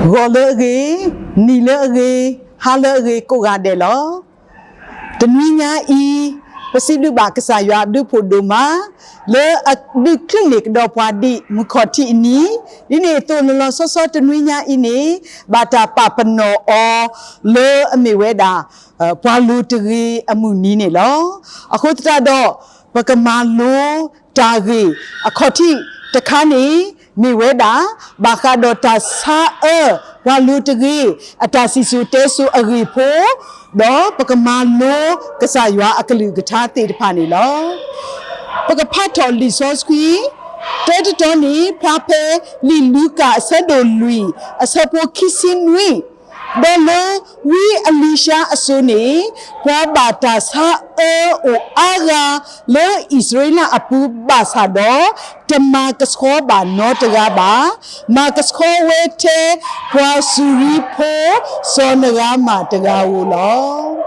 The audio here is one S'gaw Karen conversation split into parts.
ဂီၤလၢအဂ့ၤ, နံၤလၢအဂ့ၤ, ဟါလၢအဂ့ၤကိးဂၤဒဲးလီၤ. တနွံညါအံၤ, ပစံးဘျုးဘၣ်ကစၢ်ယွၤအဘျုးဖှိၣ်ဒိၣ်မး, လၢအဒုးချုးန့ၢ်ကဒီးပှၤဒံးမုၢ်ခီၣ်ထံးအနံၤ, ဒ်န့ၣ်အသိးလီၤလီၤဆီဆီတနွံညါအံၤန့ၣ်, ဘၣ်တၢ်ပာ်ပနီၣ်အီၤလၢအမ့ၢ်ဝဲဒၣ် ပှၤလိၤတဂ့ၤအမုၢ်နံၤန့ၣ်လီၤ. အဃိသတးဒီး, ပကမၤလိတၢ်ဂ့ၢ်အခီၣ်ထံးတခါန့ၣ် မ့ၢ်ဝဲဒၣ် ဘၣ်ဃးဒီးတၢ်ဆါအၢပှၤလိၤတဂ့ၤ အတၢ်စံၣ်စိၤတဲစိၤအဂ့ၢ်ဖိ, ဒီးပကမၤလိကစၢ်ယွၤအကလုၢ်ကထါသ့ၣ်တဖၣ်န့ၣ်လီၤ. ပကဖးထီၣ်လံာ်စီဆှံ တၢတတီန့ၣ် ဖျါဖဲလံာ်လူၤကၣ်အဆၢဒိၣ်လွံၢ် အဆၢဖိခံဆံနွံ, ဒီးလၢဝံအ့လံၡါအစိၤန့ၣ်, ပှၤဘၣ်တၢ်ဆါအၢအိၣ်အါဂၤလၢအံၣ်စရ့လးအပူၤဘၣ်ဆၣ်ဒီး, တမၤကဆှီဘၣ်နီတဂၤဘၣ်. မၤကဆှီဝဲထဲပှၤစူၤရံဖိစီၤနဃါမၣ်တဂၤဧိၤလီၤ.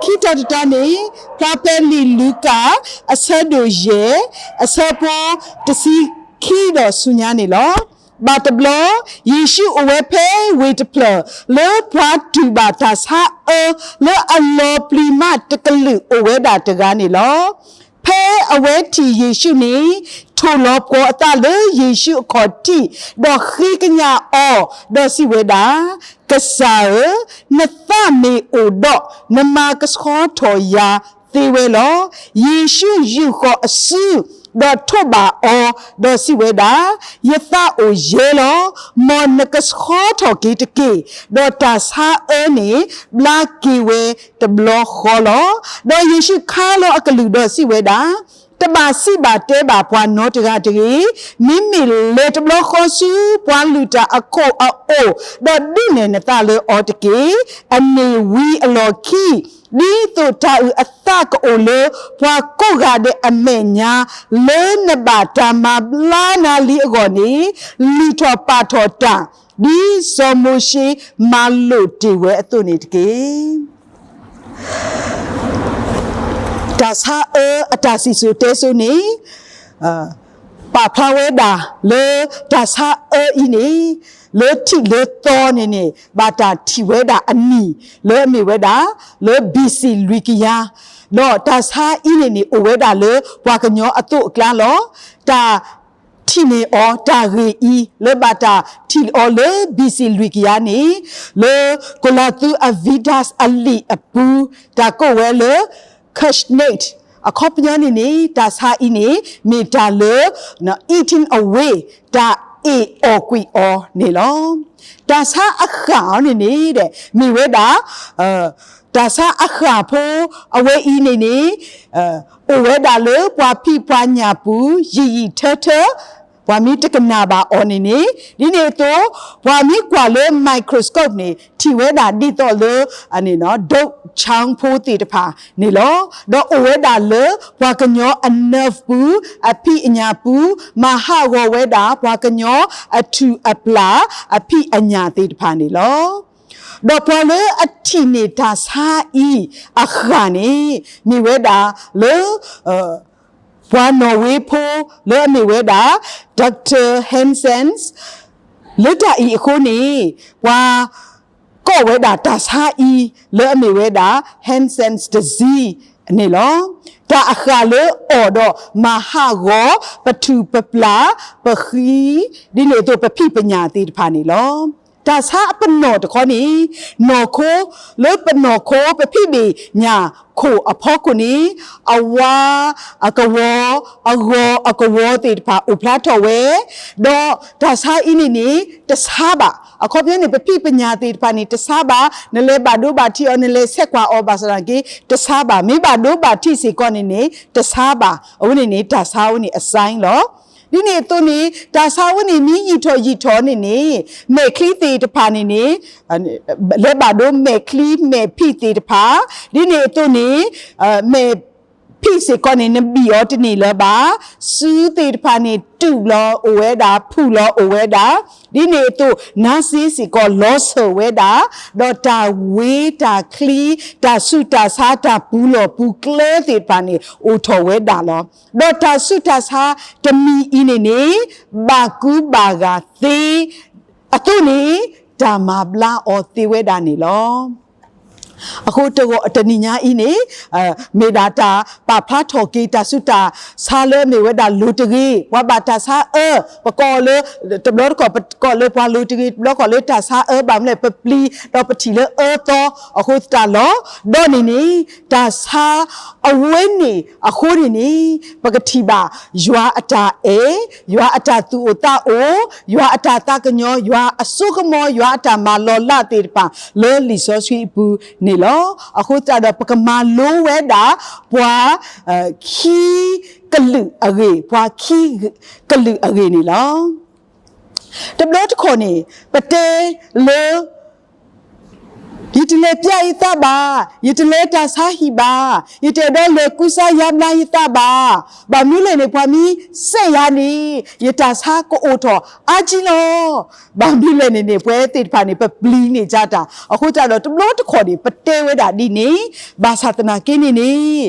ခံတီၤတတီၤန့ၣ်, ဖျါဖဲလံာ်လူၤကၣ် အဆၢဒိၣ်ယဲၢ် အဆၢဖိတဆံခံဒီးဆူညါန့ၣ်လီၤ. ဘၣ်တဘျီ, ယ့ၣ်ၡူးအိၣ်ဝဲဖဲဝ့ၢ်တဖျၢၣ် လၢပှၤတူၢ်ဘၣ်တၢ်ဆါအၢလၢအလီၤပျံၤမးတကလုာ်အိၣ်ဝဲဒၣ်တဂၤန့ၣ်လီၤ. ဖဲအဝဲထံၣ်ယ့ၣ်ၡူးန့ၣ်, ထိၣ်လီၤပှီၤအသးလၢယ့ၣ်ၡူးအခီၣ်ထံး, ဒီးဃ့ကညးအီၤ, ဒီးစံးဝဲဒၣ်, ကစၢ်ဧၢ, နသးမ့ၢ်အိၣ်ဒီး, နမၤကဆှီထီၣ်ယၤသ့ဝဲလီၤ. ယ့ၣ်ၡူးယူာ်ဃီၤအစု, ဒီးထိးဘၣ်အီၤ, ဒီးစံးဝဲဒၣ်, ယသးအိၣ်ယဲလီၤ. မ်နကဆှီထီၣ်က့ၤတက့ၢ်. ဒီးတၢ်ဆါအၢန့ၣ် ဘျါက့ၤဝဲတဘျီဃီလီၤ. ဒီးယ့ၣ်ၡူးခါလီၤအကလုၢ်ဒီးစံးဝဲဒၣ်, တဘၣ်စံးဘၣ်တဲဘၣ်ပှၤနီတဂၤတဂ့ၤ. မ့မ့ၢ်လဲၤတဘျီဃီဆူပှၤလုၢ်တၢ်အခိၣ်အအိၣ်, ဒီးဒုးနဲၣ်နသးလၢအီၤတက့ၢ်. အန့ၣ်ဝံၤအလီၢ်ခံ, ဒ်သိးတၢ်အုၣ်အသးကအိၣ်လၢပှၤကိးဂၤဒဲးအမဲာ်ညါ, လၢနဘၣ်တၢ်မၤဘျါနၤလံအဂီၢ်န့ၣ်, လုၢ်ထီၣ်ပာ်ထီၣ်တၢ်, ဒ်စီၤမိၤၡ့မၤလိာ်တ့ၢ်ဝဲအသိးန့ၣ်တက့ၢ်. တၢ်ဆါအၢအတၢ်စံၣ်စိၤတဲစိၤန့ၣ်, ပာ်ဖျါဝဲဒၣ်လၢတၢ်ဆါအၢအံၤန့ၣ်, လၢထံးလၢသီန့ၣ်န့ၣ် ဘၣ်တၢ်ထံၣ်ဝဲဒၣ်အနံၣ်လၢအမ့ၢ်ဝဲဒၣ် လၢ ဘီၣ်စံၣ် လွံၢ်ကယၤ, ဒီးတၢ်ဆါအံၤန့ၣ်န့ၣ် အိၣ်ဝဲဒၣ်လၢပှၤကညီအသိးအကျါလီၤ. တၢ် ထံၣ်န့ၢ်အီၤတၢ်ဂ့ၢ်အံၤ လၢဘၣ်တၢ်ထံၣ်အီၤလၢ ဘီၣ်စံၣ် လွံၢ်ကယၤန့ၣ်, လၢ ကိၤလၤသူ အ Vedas အလံာ်အပူၤ တၢ်ကိးဝဲလၢ Keshet အခီပညီန့ၣ်န့ၣ် တၢ်ဆါအံၤန့ၣ် မ့ၢ်တၢ်လၢ eating away တၢ်အ့ၣ်အီၣ်ကွံာ်အီၤန့ၣ်လီၤ. တၢ်ဆါအဃၣ်အီၤန့ၣ်န့ၣ် မ့ၢ်ဝဲဒၣ် တၢ်ဆါအဃၣ်ဖိ အဝဲအံၤန့ၣ်န့ၣ် အိၣ်ဝဲဒၣ်လၢပှၤဖံးပှၤညၣ်ပူၤ ယံာ်ယံာ်ထၢထၢ, ပှၤမ့ၢ်တကနၣ်ဘၣ်အီၤန့ၣ်န့ၣ်, ဒ်န့ၣ်အသိး ပှၤမ့ၢ်ကွၢ်လၢ microscope န့ၣ် ထံၣ်ဝဲဒၣ်ဒ်သိးလၢ ဒိးဆၣ်ဖိသ့ၣ်တဖၣ်န့ၣ်လီၤ. ဒီးအိၣ်ဝဲဒၣ်လၢပှၤကညီအ nerve ပူၤ အဖံးအညၣ်ပူၤ, မၤဟးဂီၤဝဲဒၣ်ပှၤကညီအထူၣ်အပျၢ် အဖံးအညၣ်သ့ၣ်တဖၣ်န့ၣ်လီၤ. ဒီးပှၤလၢအထံၣ်န့ၢ်တၢ်ဆါအံၤအဃၣ်န့ၣ် မ့ၢ်ဝဲဒၣ်လၢ ပှၤနီၣ်ဝ့ဖိ လၢအမ့ၢ်ဝဲဒၣ် Doctor Hansen's, လၢတၢ်အံၤအဃိန့ၣ် ပှၤကိးဝဲဒၣ်တၢ်ဆါအံၤ လၢအမ့ၢ်ဝဲဒၣ် Hansen's disease န့ၣ်လီၤ. တၢ်အဃၣ်လၢအီၣ်ဒီးမၤဟးဂီၤ ပထူၣ်ပပျၢ် ပဃံ ဒ်န့ၣ်အသိးပဖံးပညၣ်သ့ၣ်တဖၣ်န့ၣ်လီၤ. တၢ်ဆါအပနီၣ်တခီန့ၣ် နီၢ်ခိ လၢပနီၢ်ခိ ပဖံးဘ့ၣ်ညၣ်ခိၣ်အဖီခိၣ်န့ၣ် အဝါအကဝီၤ အဂီၤအကဝီၤသ့ၣ်တဖၣ်အိၣ်ဖျါထီၣ်ဝဲ, ဒီးတၢ်ဆါအံၤန့ၣ်န့ၣ် တဆါဘၣ်. အခီပညီန့ၣ် ပဖံးပညၣ်သ့ၣ်တဖၣ်န့ၣ် တဆါဘၣ်, နလဲၤဘၣ်ဒိဘၣ်ထံးအီၤ နလဲၤဆဲးကွၢ်အီၤဘၣ်ဆၣ်သနာ်က့ တဆါဘၣ်, မ့ၢ်ဘၣ်ဒိဘၣ်ထံးစ့ၢ်ကီးန့ၣ်န့ၣ် တဆါဘၣ်. အဝဲန့ၣ်န့ၣ် တၢ်ဆါဝဲန့ၣ်အ sign လီၤ. ဒ်န့ၣ်အသိးန့ၣ် တၢ်ဆါဝဲန့ၣ်မ့ၢ်ယံာ်ထီၣ်ယံာ်ထီၣ်န့ၣ်န့ၣ် မဲာ်ချံသ့ၣ်တဖၣ်န့ၣ်န့ၣ် လဲၤဘၣ်ဒိမဲာ်ချံမဲာ်ဖံးသ့ၣ်တဖၣ်, ဒ်န့ၣ်အသိးန့ၣ် မဲာ်ဖံးစ့ၢ်ကီးန့ၣ် နဘံၣ်အီၤတန့ၢ်လၢၤဘၣ်, စုသ့ၣ်တဖၣ်န့ၣ် တုာ်လီၤအိၣ်ဝဲဒၣ် ဖုၣ်လီၤအိၣ်ဝဲဒၣ်, ဒ်န့ၣ်အသိး နါစ့စ့ၢ်ကီးလီၤစၢၤဝဲဒၣ်, ဒီးတၢ်ဝ့တၢ်ချံ တၢ်ဆူးတၢ်ဆါ တၢ်ပူၤလီၢ်ပူၤကျဲသ့ၣ်တဖၣ်န့ၣ် အိၣ်ထီၣ်ဝဲဒၣ်လီၤ. ဒီးတၢ်ဆူးတၢ်ဆါတမံၤအံၤန့ၣ်န့ၣ် ဘၣ်ကူဘၣ်ဂာ်သ့အသိးန့ၣ် တၢ်မၤဘျါအီၤသ့ဝဲဒၣ်န့ၣ်လီၤ. အဃိတနံၤညါအံၤန့ၣ် မ့ၢ်ဒၣ်တၢ်ပာ်ဖျါထီၣ်က့ၤတၢ်ဆူးတၢ်ဆါလၢအမ့ၢ်ဝဲဒၣ်လိၤတဂ့ၤ, ပှၤဘၣ်တၢ်ဆါအၢ, ပကိးလၢ တဘျီတခီၣ်ပကိးလၢပှၤလိၤတဂ့ၤ, တဘျီတခီၣ်လၢတၢ်ဆါအၢ ဘၣ်မနုၤလဲၣ် ပပျံၤဒီးပထံၣ်လၢအၢသီအဃိသတးလီၤ. ဒီးန့ၣ်န့ၣ် တၢ်ဆါအဝဲန့ၣ်အဃိန့ၣ်န့ၣ် ပကထံၣ်ဘၣ် ယွၤအတၢ်အဲၣ်, ယွၤအတၢ်သူၣ်အိၣ်သးအိၣ်, ယွၤအတၢ်သးကညီၤ, ယွၤအစိကမီၤ, ယွၤအတၢ်မၤလီၤလးသ့ၣ်တဖၣ် လၢလံာ်စီဆှံအပူၤန့ၣ်လီၤ. အဃိသတးဒီး ပကမၤလိဝဲဒၣ် ပှၤ ခံကလုာ်အဂ့ၢ်, ပှၤခံကလုာ်အဂ့ၢ်န့ၣ်လီၤ. တဘျီတခီၣ်န့ၣ် ပတဲလၢ ယတလဲၤပျးယသးဘၣ်, ယတလဲၤတၢ်ဆါဟံၣ်ဘၣ်, ယတအဲၣ်ဒိးလဲၤကူစါယါဘျါယသးဘၣ်, ဘၣ်မနုၤလဲၣ်န့ၣ် ပှၤမ့ၢ်စဲးယၤန့ၣ် ယတၢ်ဆါကအိၣ်ထီၣ်အါကံလီၤ. ဘၣ်မနုၤလဲၣ်န့ၣ်န့ၣ် ပဝဲသ့ၣ်တဖၣ်န့ၣ် ပပျံၤန့ၢ်ကတၢ်, အဃိသတးဒီး တဘျီတခီၣ်န့ၣ် ပတဲဝဲဒၣ်ဒ်န့ၣ်, ဘၣ်ဆၣ်သနာ်က့န့ၣ်န့ၣ်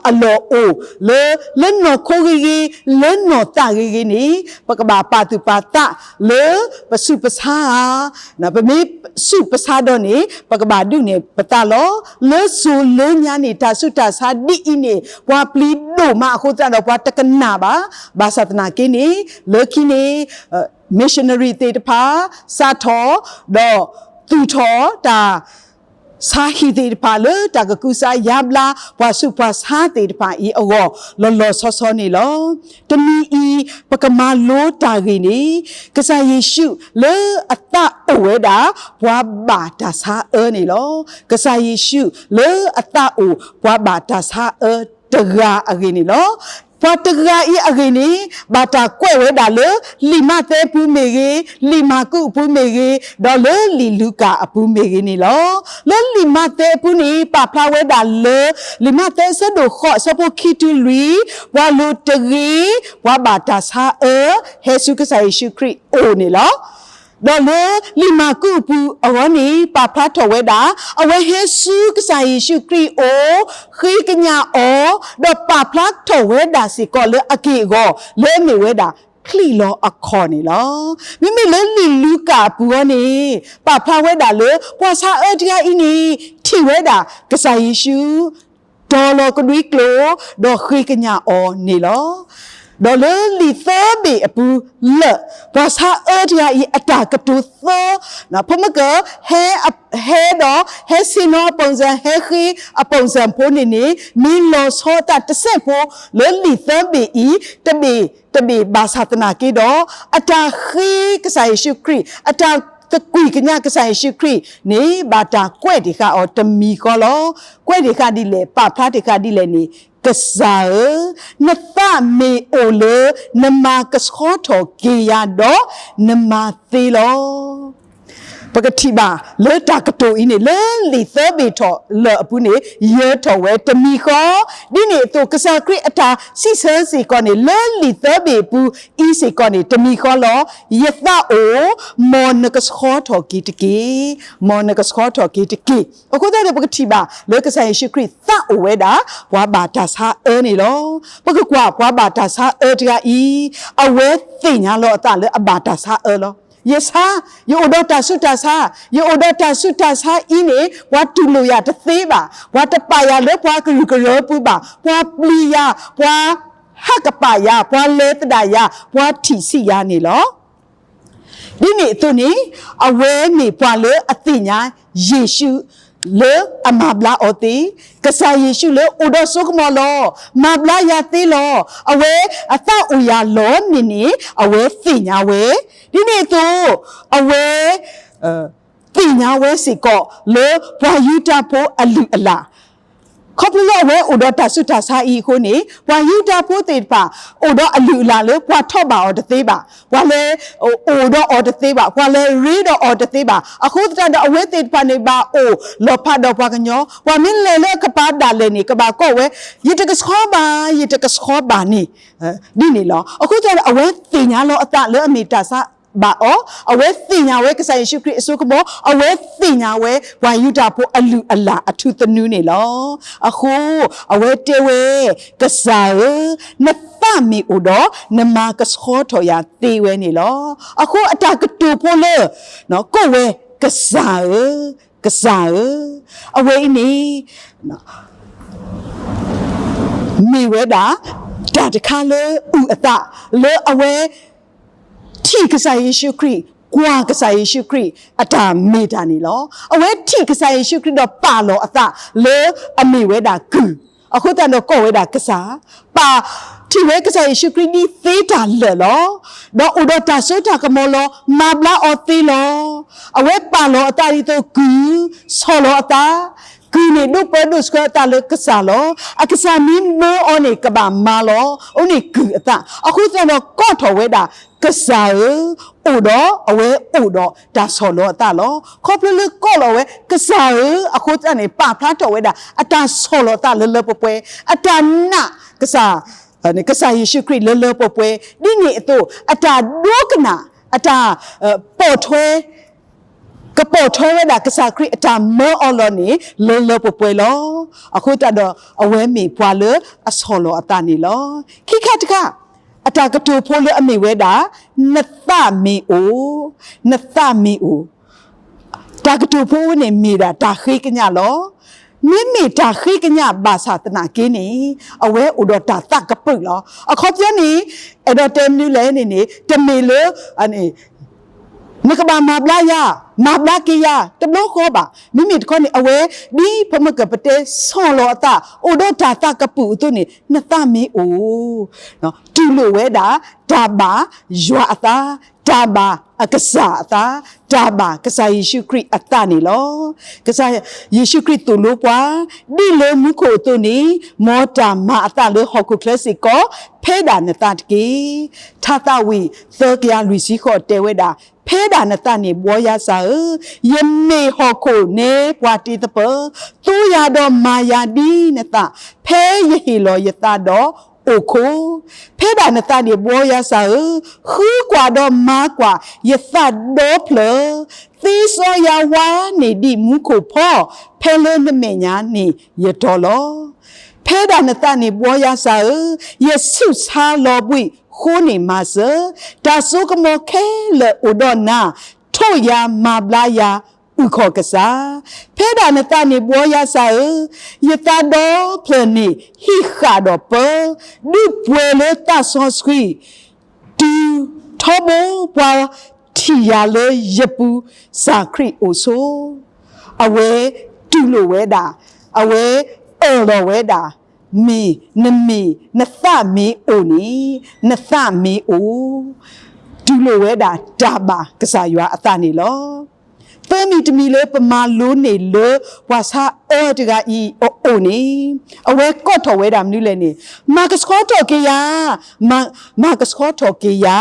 အလီၢ်အိၣ်လၢ လၢနီၢ်ခိဂ့ၤဂ့ၤ, လၢနီၢ်သးဂ့ၤဂ့ၤန့ၣ် ပကဘၣ်ပာ်သူၣ်ပာ်သးလၢ ပဆူးပဆါဧါ, ပမ့ၢ်ဆူးပဆါဒီးန့ၣ် ပကဘၣ်ဒုးနဲၣ်ပသးလီၤ. လၢစိၤလၢညါန့ၣ် တၢ်ဆူးတၢ်ဆါဒ်အံၤန့ၣ် ပှၤပျံၤဒိၣ်မးအဃိသတးဒီး ပှၤတကနၣ်ဘၣ်. ဘၣ်ဆၣ်သနာ်က့န့ၣ် လၢခံန့ၣ် missionary သ့ၣ်တဖၣ် စးထီၣ် ဒီးသူၣ်ထီၣ်တၢ် ဆါဟံၣ်သ့ၣ်တဖၣ်လၢတၢ်ကကူစါယါဘျါ ပှၤဆူးပှၤဆါသ့ၣ်တဖၣ်အံၤအဂီၢ် လီၤလီၤဆီဆီန့ၣ်လီၤ. တနံၤအံၤ ပကမၤလိတၢ်ဂ့ၢ်န့ၣ် ကစၢ်ယ့ၣ်ၡူးလၢအသးအိၣ်ဝဲဒၣ် ပှၤဘၣ်တၢ်ဆါအၢန့ၣ်လီၤ. ကစၢ်ယ့ၣ်ၡူးလၢအသးအိၣ် ပှၤဘၣ်တၢ်ဆါအၢတဂၤအဂ့ၢ်န့ၣ်လီၤ. ပှၤတဂၤအံၤအဂ့ၢ်န့ၣ် ဘၣ်တၢ်ကွဲးဝဲဒၣ်လၢ လံာ်မးသဲအပူၤမ့ၢ်ဂ့ၤ, လံာ်မၢ်ကူးအပူၤမ့ၢ်ဂ့ၤ, ဒီးလၢလံာ်လူၤကၣ်အပူၤမ့ၢ်ဂ့ၤန့ၣ်လီၤ. လၢလံာ်မးသဲအပူၤန့ၣ် ပာ်ဖျါဝဲဒၣ်လၢ လံာ်မးသဲအဆၢဒိၣ်ဃိး အဆၢဖိခံတုၤလွံၢ်, ပှၤလိၤတဂ့ၤ, ပှၤဘၣ်တၢ်ဆါအၢ ဟဲဆူကစၢ်ယ့ၣ်ၡူးခရံာ်အအိၣ်န့ၣ်လီၤ. ဒီးလၢလံာ်မၢ်ကူးအပူၤအဂီၢ်န့ၣ် ပာ်ဖျါထီၣ်ဝဲဒၣ် အဝဲဟဲဆူကစၢ်ယ့ၣ်ၡူးခရံာ်အအိၣ်, ဃ့ကညးအီၤ, ဒီးပာ်ဖျါထီၣ်ဝဲဒၣ်စ့ၢ်ကီးလၢအက့ၢ်အဂီၤ လၢအမ့ၢ်ဝဲဒၣ် ချံးလီၤအခီၣ်န့ၣ်လီၤ. မ့မ့ၢ်လၢလံာ်လူၤကၣ်အပူၤအဂီၢ်န့ၣ် ပာ်ဖျါဝဲဒၣ်လၢ ပှၤဆါအၢတဂၤအံၤန့ၣ် ထံၣ်ဝဲဒၣ်ကစၢ်ယ့ၣ်ၡူး တီၤလီၤကဒွံကျိာ် ဒီးဃ့ကညးအီၤန့ၣ်လီၤ. ဒီးလၢလံာ်သၢဘ့ၣ်အပူၤလၢာ် ပှၤဆါအၢတဂၤအံၤအတၢ်ကတိၤသၢ, ဖိမုၣ်က ဟဲ, ဟဲဒီး ဟဲဆ့ၣ်နီၤအ ပုံစံ, ဟဲဃ့အပုံစံဖိန့ၣ်န့ၣ် မ့ၢ်လီၤဆီအသးတစဲးဖိ လၢလံာ်သၢဘ့ၣ်အံၤ တဘ့ၣ်တဘ့ၣ်ဘၣ်ဆၣ်သနာ်က့ဒီး အတၢ်ဃ့ကစၢ်ယ့ၣ်ၡူးခရံာ်, အတၢ်သကွံာ်ကညးကစၢ်ယ့ၣ်ၡူးခရံာ်န့ၣ် ဘၣ်တၢ်ကွဲးတ့ၢ်ဃာ်အီၤတမံၤဃီလီၤ. ကွဲးတ့ၢ်ဃာ်ဒ်လဲၣ်, ပာ်ဖျါတ့ၢ်ဃာ်ဒ်လဲၣ်န့ၣ်, ကစၢ်ဧၢ, နသးမ့ၢ်အိၣ်လၢ နမၤကဆှီထီၣ်က့ၤယၤဒီး နမၤသ့လီၤ. ပကထံၣ်ဘၣ်လၢတၢ်ကတိၤအံၤန့ၣ် လၢလံာ်သၢဘ့ၣ်ထီၣ်လၢာ်အပူၤန့ၣ် ယၢၤထီၣ်ဝဲတမံၤဃီ, ဒ်န့ၣ်အသိး ကစၢ်ခရံာ်အတၢ်စံးဆၢစ့ၢ်ကီးန့ၣ် လၢလံာ်သၢဘ့ၣ်အပူၤအံၤစ့ၢ်ကီးန့ၣ် တမံၤဃီလီၤ. ယသးအိၣ်, မ်နကဆှီထီၣ်က့ၤတက့ၢ်, မ်နကဆှီထီၣ်က့ၤတက့ၢ်. အဃိသတးန့ၣ် ပကထံၣ်ဘၣ်လၢကစၢ်ယ့ၣ်ၡူးခရံာ်သးအိၣ်ဝဲဒၣ် ပှၤဘၣ်တၢ်ဆါအၢန့ၣ်လီၤ. ပကကွၢ်ပှၤဘၣ်တၢ်ဆါအၢတဂၤအံၤ, အဝဲသ့ၣ်ညါလီၤအသးလၢအဘၣ်တၢ်ဆါအၢလီၤ. ယဆါ, ယအိၣ်ဒီးတၢ်ဆူးတၢ်ဆါ, ယအိၣ်ဒီးတၢ်ဆူးတၢ်ဆါအံၤန့ၣ် ပှၤတူၢ်လိာ်ယၤတသ့ဘၣ်, ပှၤတပာ်ယၤလၢပှၤကရူၢ်ကရၢပူၤဘၣ်, ပှၤပျံၤယၤ, ပှၤဟးကပာ်ယၤ, ပှၤလဲၤသဒၣ်ယၤ, ပှၤထံၣ်ဆံးယၤန့ၣ်လီၤ. ဒ်န့ၣ်အသိးန့ၣ် အဝဲမ့ၢ်ပှၤလၢအသ့ၣ်ညါယ့ၣ်ၡူးလၢအမၤဘျါအီၤသ့, ကစၢ်ယ့ၣ်ၡူးလၢအိၣ်ဒီးစိကမီၤလီၤ, မၤဘျါယၤသ့လီၤ, အဝဲအသးအိၣ်ယၤလီၤန့ၣ်န့ၣ် အဝဲသ့ၣ်ညါဝဲ, ဒ်န့ၣ်အသိး အဝဲ သ့ၣ်ညါဝဲစ့ၢ်ကီးလၢပှၤယူဒၤဖိအလုၢ်အလၢ် ခီဖျိလၢအဝဲအိၣ်ဒီးတၢ်ဆူးတၢ်ဆါအံၤအဃိန့ၣ် ပှၤယူဒၤဖိသ့ၣ်တဖၣ် အိၣ်ဒီးအလုၢ်အလၢ်လၢပှၤထီၣ်ဘၣ်အီၤတသ့ဘၣ်, ပှၤလဲၤအိၣ်ဒီးအီၤတသ့ဘၣ်, ပှၤလဲၤရ့ဒီးအီၤတသ့ဘၣ်. အဃိသတးဒီး အဝဲသ့ၣ်တဖၣ်န့ၣ် ဘၣ်အိၣ်လီၤဖးဒီးပှၤကညီ, ပှၤမ့ၢ်လဲၤလၢအကပၤဒၣ်လဲာ်န့ၣ် ကဘၣ်ကိးဝဲ, ယတကဆှီဘၣ်, ယတကဆှီဘၣ်န့ၣ် ဒ်န့ၣ်လီၤ. အဃိသတးဒီး အဝဲသ့ၣ်ညါလီၤအသးလၢအမ့ၢ်တၢ်ဆါဘၣ်အီၤ, အဝဲသ့ၣ်ညါဝဲကစၢ်ယ့ၣ်ၡူးခရံာ်အစိကမီၤ, အဝဲသ့ၣ်ညါဝဲပှၤယူဒၤဖိအလုၢ်အလၢ်အထူသနူန့ၣ်လီၤ. အဃိ အဝဲတဲဝဲ, ကစၢ်ဧၢ, နသးမ့ၢ်အိၣ်ဒီး နမၤကဆှီထီၣ်ယၤသ့ဝဲန့ၣ်လီၤ. အဃိအတၢ်ကတိၤဖိလၢ ကိးဝဲ ကစၢ်ဧၢ, ကစၢ်ဧၢ. အဝဲအံၤန့ၣ် မ့ၢ်ဝဲဒၣ် တၢ်တခါလၢအုၣ်အသး လၢအဝဲ ထံၣ်ကစၢ်ယ့ၣ်ၡူးခရံာ်, ကွၢ်ကစၢ်ယ့ၣ်ၡူးခရံာ်အတၢ်မ့ၢ်တၢ်န့ၣ်လီၤ. အဝဲထံၣ်ကစၢ်ယ့ၣ်ၡူးခရံာ်ဒီးပာ်လီၤအသး လၢအမ့ၢ်ဝဲဒၣ်ကုၢ်, အဃိသတးဒီးကိးဝဲဒၣ်ကစၢ်, ပာ်ထံၣ်ဝဲကစၢ်ယ့ၣ်ၡူးခရံာ်ဒ်သ့တၢ်လၢာ်လီၤ. ဒီးအိၣ်ဒီးတၢ်စိတၢ်ကမီၤလီၤ. မၤဘျါအီၤသ့လီၤ. အဝဲပာ်လီၤအသးဒ်သိးကုၢ်, ဆီၣ်လီၤအသး, ကုၢ်န့ၣ်ဒိးပၢဒိးဆှၢအသးလၢကစၢ်လီၤ. အကစၢ်မ့ၢ်မၢအီၤန့ၣ် ကဘၣ်မၤလီၤ. အဝဲန့ၣ်ကုၢ်အသး. အဃိသတးဒီးကိးထီၣ်ဝဲဒၣ် ကစၢ်ဧၢ, အိၣ်ဒီးအဝဲအိၣ်ဒီးတၢ်ဆီၣ်လီၤအသးလီၤ. ခီဖျိလၢကိးလီၤဝဲ ကစၢ်ဧၢ အဃိသတးန့ၣ် ပာ်ဖျါထီၣ်ဝဲဒၣ် အတၢ်ဆီၣ်လီၤသးလၢလၢပှဲၤပှဲၤ, အတၢ်နာ်ကစၢ်, ကစၢ်ယ့ၣ်ၡူးခရံာ်လၢလၢပှဲၤပှဲၤ, ဒ်န့ၣ်အသိး အတၢ်ဒိကနၣ်, အတၢ်, ပိာ်ထွဲ ကပိာ်ထွဲဝဲဒၣ်ကစၢ်ခရံာ်အတၢ်မၢအီၤလီၤန့ၣ် လၢလၢပှဲၤပှဲၤလီၤ. အဃိသတးဒီး အဝဲမ့ၢ်ပှၤလၢအဆီၣ်လီၤအသးန့ၣ်လီၤ. ခံခါတခါ, အတၢ်ကတိၤဖိလၢအမ့ၢ်ဝဲဒၣ်, နသးမ့ၢ်အိၣ်, နသးမ့ၢ်အိၣ် တၢ်ကတိၤဖိဝဲန့ၣ်မ့ၢ်ဒၣ်တၢ်ဃ့ကညးလီၤ. မ့မ့ၢ်တၢ်ဃ့ကညးဘၣ်ဆၣ်သနာ်က့န့ၣ် အဝဲအိၣ်ဒီးတၢ်သးကပုာ်လီၤ. အခီပညီန့ၣ် အဲၣ်ဒိးတဲမနုၤလဲၣ်န့ၣ်န့ၣ် တမ့ၢ်လၢ နကဘၣ်မၤဘျါယၤ, မၤဘျါက့ၤယၤ တဘျီဃီဘၣ်. မ့မ့ၢ်တခီန့ၣ် အဝဲ ဒ်ပမ့ၢ်ကပတဲဆီၣ်လီၤအသး အိၣ်ဒီးတၢ်သးကပုာ်အသိးန့ၣ် နသးမ့ၢ်အိၣ် တူၢ်လိာ်ဝဲဒၣ် တၢ်ဘၣ်ယွၤအသး, တၢ်ဘၣ်အကစၢ်အသး, တၢ်ဘၣ်ကစၢ်ယ့ၣ်ၡူးခရံာ်အသးန့ၣ်လီၤ. ကစၢ်ယ့ၣ်ၡူးခရံာ်သိၣ်လိပှၤ ဒ်လၢမူခိၣ်အသိးန့ၣ် မ်တၢ်မၤအသးလၢဟီၣ်ခိၣ်ချၢစ့ၢ်ကီး ဖဲဒၣ်နသးတက့ၢ်. ထါသးဝံၣ်သၢကယၤလွံၢ်ဆံဃိးတဲဝဲဒၣ်, ဖဲဒၣ်နသးန့ၣ် ဘှီယၤစၢ်ဧၢ, ယမ့ၢ်ဟီၣ်ခိၣ်န့ၣ်ပှၤတ့သပၢၤ, သိယၤဒီးမၤယၤဒ်နသး, ဖဲယဟ့ၣ်လီၤယသးဒီးအိၣ်ခိၣ်, ဖဲဒၣ်နသးန့ၣ် ဘှီယၤစၢ်ဧၢ, ဃုကွၢ်ဒီးမၤကွၢ်ယသးဒီဖျၢၣ်, သ့စီယၤဝါန့ၣ်ဒံးမူခိၣ်ဖီ, ဖဲလၢနမဲာ်ညါန့ၣ်ယတီၤလီၤ. ဖဲဒၣ်နသးန့ၣ် ဘှီယၤစၢ်ဧၢ, ယဆူးဆါလီၤဘှံးဃိန့ၣ်မၤစၢၤ, တၢ်စိကမီၤခဲလၢာ်အိၣ်ဒီးနၤ, ထိၣ်ယၤမၤဘျါယၤ အုၣ်ခီၣ်ကစၢ်, ဖဲဒၣ်နသးန့ၣ် ဘှီယၤစၢ်ဧၢ, ယသးဒီဖျၢၣ်န့ၣ် ဟံးဃာ်ဒီးပၢ, ဒုးပှဲၤလၢသးစီဆှံ, တုၤထီဘိပှၤထံၣ်ယၤလၢယပူၤ စၢ်ခရံာ်အိၣ်ဆိ, အဝဲတူၢ်လိာ်ဝဲဒၣ်, အဝဲအၢၣ်လီၤဝဲဒၣ်, မ့ၢ်နမ့ၢ်နသးမ့ၢ်အိၣ်န့ၣ်, နသးမ့ၢ်အိၣ်, တူၢ်လိာ်ဝဲဒၣ်တၢ်ဘၣ်ကစၢ်ယွၤအသးန့ၣ်လီၤ. သၢမံၤတမံၤလၢပမၤလိန့ၢ်လၢပှၤဆါအၢတဂၤအံၤအအိၣ်န့ၣ်, အဝဲကိးထီၣ်ဝဲဒၣ်မနုၤလဲၣ်န့ၣ်, မၤကဆှီထီၣ်က့ၤယၤ, မၤကဆှီထီၣ်က့ၤယၤ,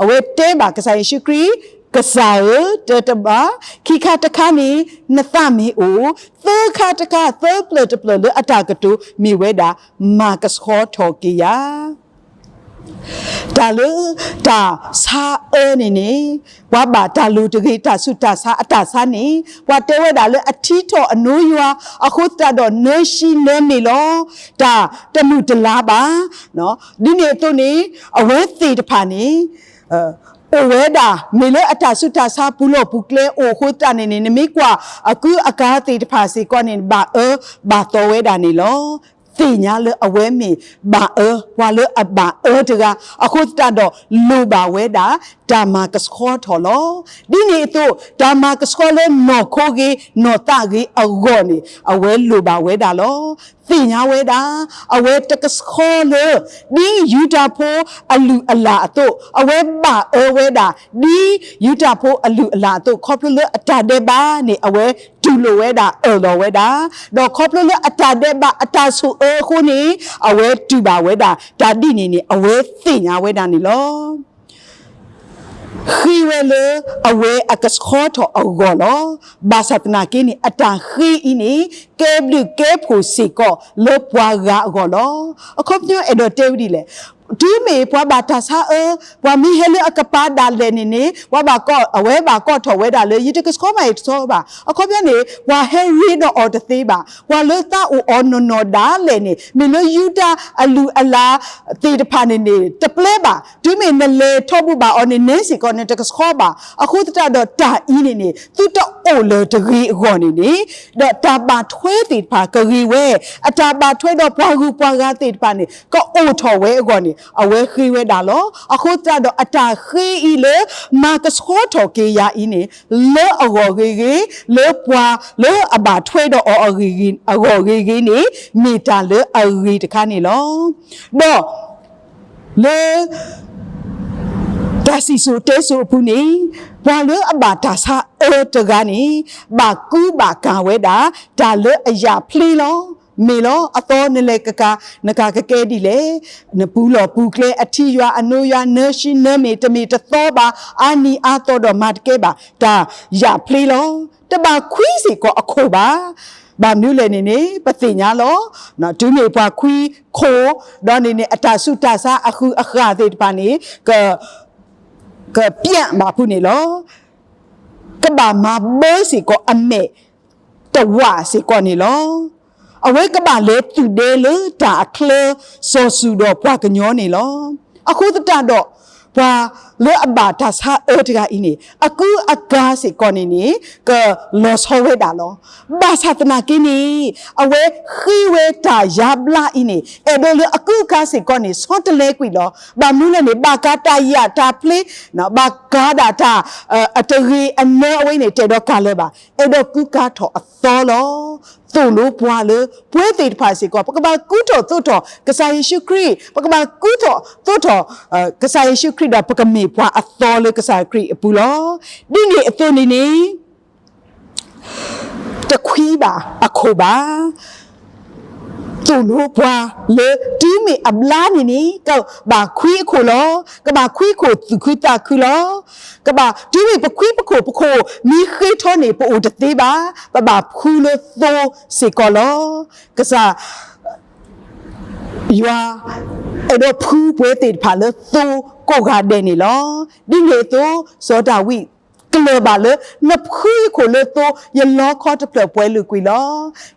အဝဲတဲဘၣ်ကစၢ်ယ့ၣ်ၡူးခရံာ်, ကစၢ်ဧၢ, တၢ်တဘၣ်, ခံခါတခါန့ၣ် နသးမ့ၢ်အိၣ်, သၢခါတခါ သၢပျၢၢ်တပျၢၢ်လၢအတၢ်ကတိၤမ့ၢ်ဝဲဒၣ်, မၤကဆှီထီၣ်က့ၤယၤ တၢ်လၢတၢ်ဆါအၢန့ၣ်န့ၣ်, ပှၤဘၣ်တၢ်လိၤတဂ့ၤ တၢ်ဆူးတၢ်ဆါအတၢ်ဆါန့ၣ်, ပှၤတဲဝဲဒၣ်လၢအထံထီၣ်အနိယွၤ, အဃိသတးဒီးနၢၤၡံနၢၤမ့ၢ်လီၤ, တၢ်တမုာ်တလၤဘၣ်. ဒ်န့ၣ်အသိးန့ၣ်, အဝဲသ့ၣ်တဖၣ်န့ၣ် အိၣ်ဝဲဒၣ် မ့ၢ်လၢအတၢ်ဆူးတၢ်ဆါပူၤလီၢ်ပူၤကျဲအိၣ်အဃိသတးန့ၣ်န့ၣ်, နမ့ၢ်ကွၢ်အကူအကၤသ့ၣ်တဖၣ်စ့ၢ်ကီးန့ၣ် ဘၣ်အၢဘၣ်သီဝဲဒၣ်န့ၣ်လီၤ. သ့ၣ်ညါလၢအဝဲမ့ၢ်ဘၣ်အၢ, ပှၤလၢအဘၣ်အၢတဂၤ, အဃိသတးဒီးလိၣ်ဘၣ်ဝဲဒၣ် တၢ်မၤကဆှီထီၣ်လီၤ. ဒ်န့ၣ်အသိး တၢ်မၤကဆှီလၢနီၢ်ခိဂ့ၤ နီၢ်သးဂ့ၤအဂီၢ်န့ၣ် အဝဲလိၣ်ဘၣ်ဝဲဒၣ်လီၤ. သ့ၣ်ညါဝဲဒၣ် အဝဲတကဆှီလၢ ဒ်ယူဒၤဖိအလုၢ်အလၢ်အသိး, အဝဲဘၣ်အၢဝဲဒၣ် ဒ်ယူဒၤဖိအလုၢ်အလၢ်အသိး, ခီဖျိလၢအတၢ်ဒဲးဘးန့ၣ် အဝဲတူၢ်လိာ်ဝဲဒၣ် အၢၣ်လီၤဝဲဒၣ်, ဒီးခီဖျိလၢအတၢ်ဒဲးဘးအတၢ်ဆိၣ်အၢအဃိန့ၣ် အဝဲတူၢ်ဘၣ်ဝဲဒၣ် တၢ်ဒ်န့ၣ်န့ၣ် အဝဲသ့ၣ်ညါဝဲဒၣ်န့ၣ်လီၤ. ဃ့ဝဲလၢအဝဲအကဆှီထီၣ်အဂီၢ်လီၤ. ဘၣ်ဆၣ်သနာ်က့န့ၣ် အတၢ်ဃ့အံၤန့ၣ် ကဲဘျုးကဲဖှိၣ်စ့ၢ်ကီးလၢပှၤဂၤအဂီၢ်လီၤ. အခီပညီအဲၣ်ဒိးတဲဝဲဒ်လဲၣ်, တုၤမ့ၢ်ပှၤဘၣ်တၢ်ဆါအၢ, ပှၤမ့ၢ်ဟဲလၢအကပၤဒၣ်လဲာ်န့ၣ်န့ၣ် ပှၤဘၣ်ကိး, အဝဲဘၣ်ကိးထီၣ်ဝဲဒၣ်လၢ ယတကဆှီဘၣ် ယတဆှီဘၣ်. အခီပညီန့ၣ် ပှၤဟဲရ့ဒီးအီၤတသ့ဘၣ်. ပှၤလၢသးအိၣ်အီၤနီၢ်နီၢ်ဒၣ်လဲာ်န့ၣ် မ့ၢ်လၢယူဒၤအလုၢ်အလၢ်သ့ၣ်တဖၣ်န့ၣ်န့ၣ် တပျဲဘၣ်. တုၤမ့ၢ်နလဲၤထီဘူၣ်ဘၣ်အီၤန့ၣ် နဲစ့ၢ်ကီးနတကဆှီဘၣ်. အဃိသတးဒီးတၢ်အံၤန့ၣ်န့ၣ် သုတ အိၣ်လၢတဂ့ၤအဂီၢ်န့ၣ်န့ၣ်, ဒီးတၢ်ဘၣ်ထွဲသ့ၣ်တဖၣ်ကဂ့ၤဝဲ, အတၢ်ဘၣ်ထွဲဒီးပှၤဂုၤပှၤဂၤသ့ၣ်တဖၣ်န့ၣ် ကအိၣ်ထီၣ်ဝဲအဂီၢ်န့ၣ် အဝဲဃ့ဝဲဒၣ်လီၤ. အဃိသတးဒီးအတၢ်ဃ့အံၤလၢ မၤကဆှီထီၣ်က့ၤယၤအံၤန့ၣ် လၢအဂီၢ်ဂ့ၤဂ့ၤ, လၢပှၤလၢအဘၣ်ထွဲဒီးအီၤအဂီၢ်ဂ့ၤဂ့ၤန့ၣ် မ့ၢ်တၢ်လၢအဂ့ၤတခါန့ၣ်လီၤ. ဒီး လၢ တၢ်စံၣ်စိၤတဲစိၤအပူၤန့ၣ်, ပှၤလၢအဘၣ်တၢ်ဆါအၢတဂၤန့ၣ် ဘၣ်ကူဘၣ်ကၤဝဲဒၣ် တၢ်လၢအယၣ်ဖျ့လီၤ. မ့ၢ်လီၤ, အသီနလဲၤကကၤ နကၤကကဲဒ်လဲၣ်, နပူၤလီၢ်ပူၤကျဲ အထံယွၤအနိယွၤ နၢၤဆှံနၢၤမ့ၢ် တမ့ၢ်တသီဘၣ်, အါနံၤအါသီဒီးမၤတကဲဘၣ် တၢ်ယၣ်ဖျ့လီၤ. တဘၣ်ခွံစ့ၢ်ကီးအခိၣ်ဘၣ်. ဘၣ်မနုၤလဲၣ်န့ၣ်န့ၣ် ပသ့ၣ်ညါလီၤ. တုၤမ့ၢ်ပှၤခွံခိၣ်, ဒီးန့ၣ်န့ၣ် အတၢ်ဆူးတၢ်ဆါအဃုာ်အဃာ်သ့ၣ်တဖၣ်န့ၣ် က ကပျဲၢ်ဘၣ်ဖုးန့ၣ်လီၤ. ကဘၣ်မၤဘၢစ့ၢ်ကီးအမဲာ်တဝာ်စ့ၢ်ကီးန့ၣ်လီၤ. အဝဲကဘၣ်လဲၤသူၣ်ဒဲလၢတၢ်အချၢ စီၤစုၤဒီးပှၤကညီန့ၣ်လီၤ. အဃိသတးဒီး ပှၤလၢအဘၣ်တၢ်ဆါအၢတဂၤအံၤန့ၣ် အကူအကၤစ့ၢ်ကီးန့ၣ်န့ၣ် ကလီၤဆီဝဲဒၣ်လီၤ. ဘၣ်ဆၣ်သနာ်က့န့ၣ် အဝဲဃ့ဝဲတၢ်ယါဘျါအံၤန့ၣ် အဲၣ်ဒိးလၢအကူအကၤစ့ၢ်ကီးန့ၣ် ဆီတလဲကွံာ်လီၤ. ဘၣ်မနုၤလဲၣ်န့ၣ် ဘၣ်ကၤတၢ်ယၣ်တၢ်ဖျ့, ဘၣ်ကၤဒၣ်တၢ် အတဂ့ၤအနၢအဝဲန့ၣ် တအဲၣ်ဒိးကၤလၢၤဘၣ်. အဲၣ်ဒိးကူကၤထီၣ်အသီလီၤ. သိၣ်လိပှၤလၢ ပဝဲသ့ၣ်တဖၣ်စ့ၢ်ကီး ပကဘၣ်ကူထီၣ်သိးထီၣ်ကစၢ်ယ့ၣ်ၡူးခရံာ်, ပကဘၣ်ကူထီၣ်သိးထီၣ် ကစၢ်ယ့ၣ်ၡူးခရံာ်ဒီး ပကမ့ၢ်ပှၤအသီလၢကစၢ်ခရံာ်အပူၤလီၤ. ဒ်န့ၣ်အသိးန့ၣ်န့ၣ် တခွံဘၣ်အခိၣ်ဘၣ်. သိၣ်လိပှၤလၢတုၤမ့ၢ်အဘျါန့ၣ်န့ၣ် ကဘၣ်ခွံအခိၣ်လီၤ. ကဘၣ်ခွံခိၣ်သူၣ်ခုသးခုလီၤ. ကဘၣ်တုၤမ့ၢ်ပခွံပခိၣ် ပခိၣ်မ့ၢ်ဃ့ထီန့ၣ် ပအိၣ်တသ့ဘၣ်. ပဘၣ်ဖှူလၢသိစ့ၢ်ကီးလီၤ. ကစၢ် ယွၤ အဲၣ်ဒိးဖှူပဝဲသ့ၣ်တဖၣ်လၢသိကိးဂၤဒဲးန့ၣ်လီၤ. ဒ်န့ၣ်အသိး စီၤဒၤဝံး ကလၢၢ်ဘၣ်လၢ နဖှူယခိၣ်လၢသိ ယလီခီတဖျၢၣ်ပှဲၤလုာ်ကွံာ်လီၤ.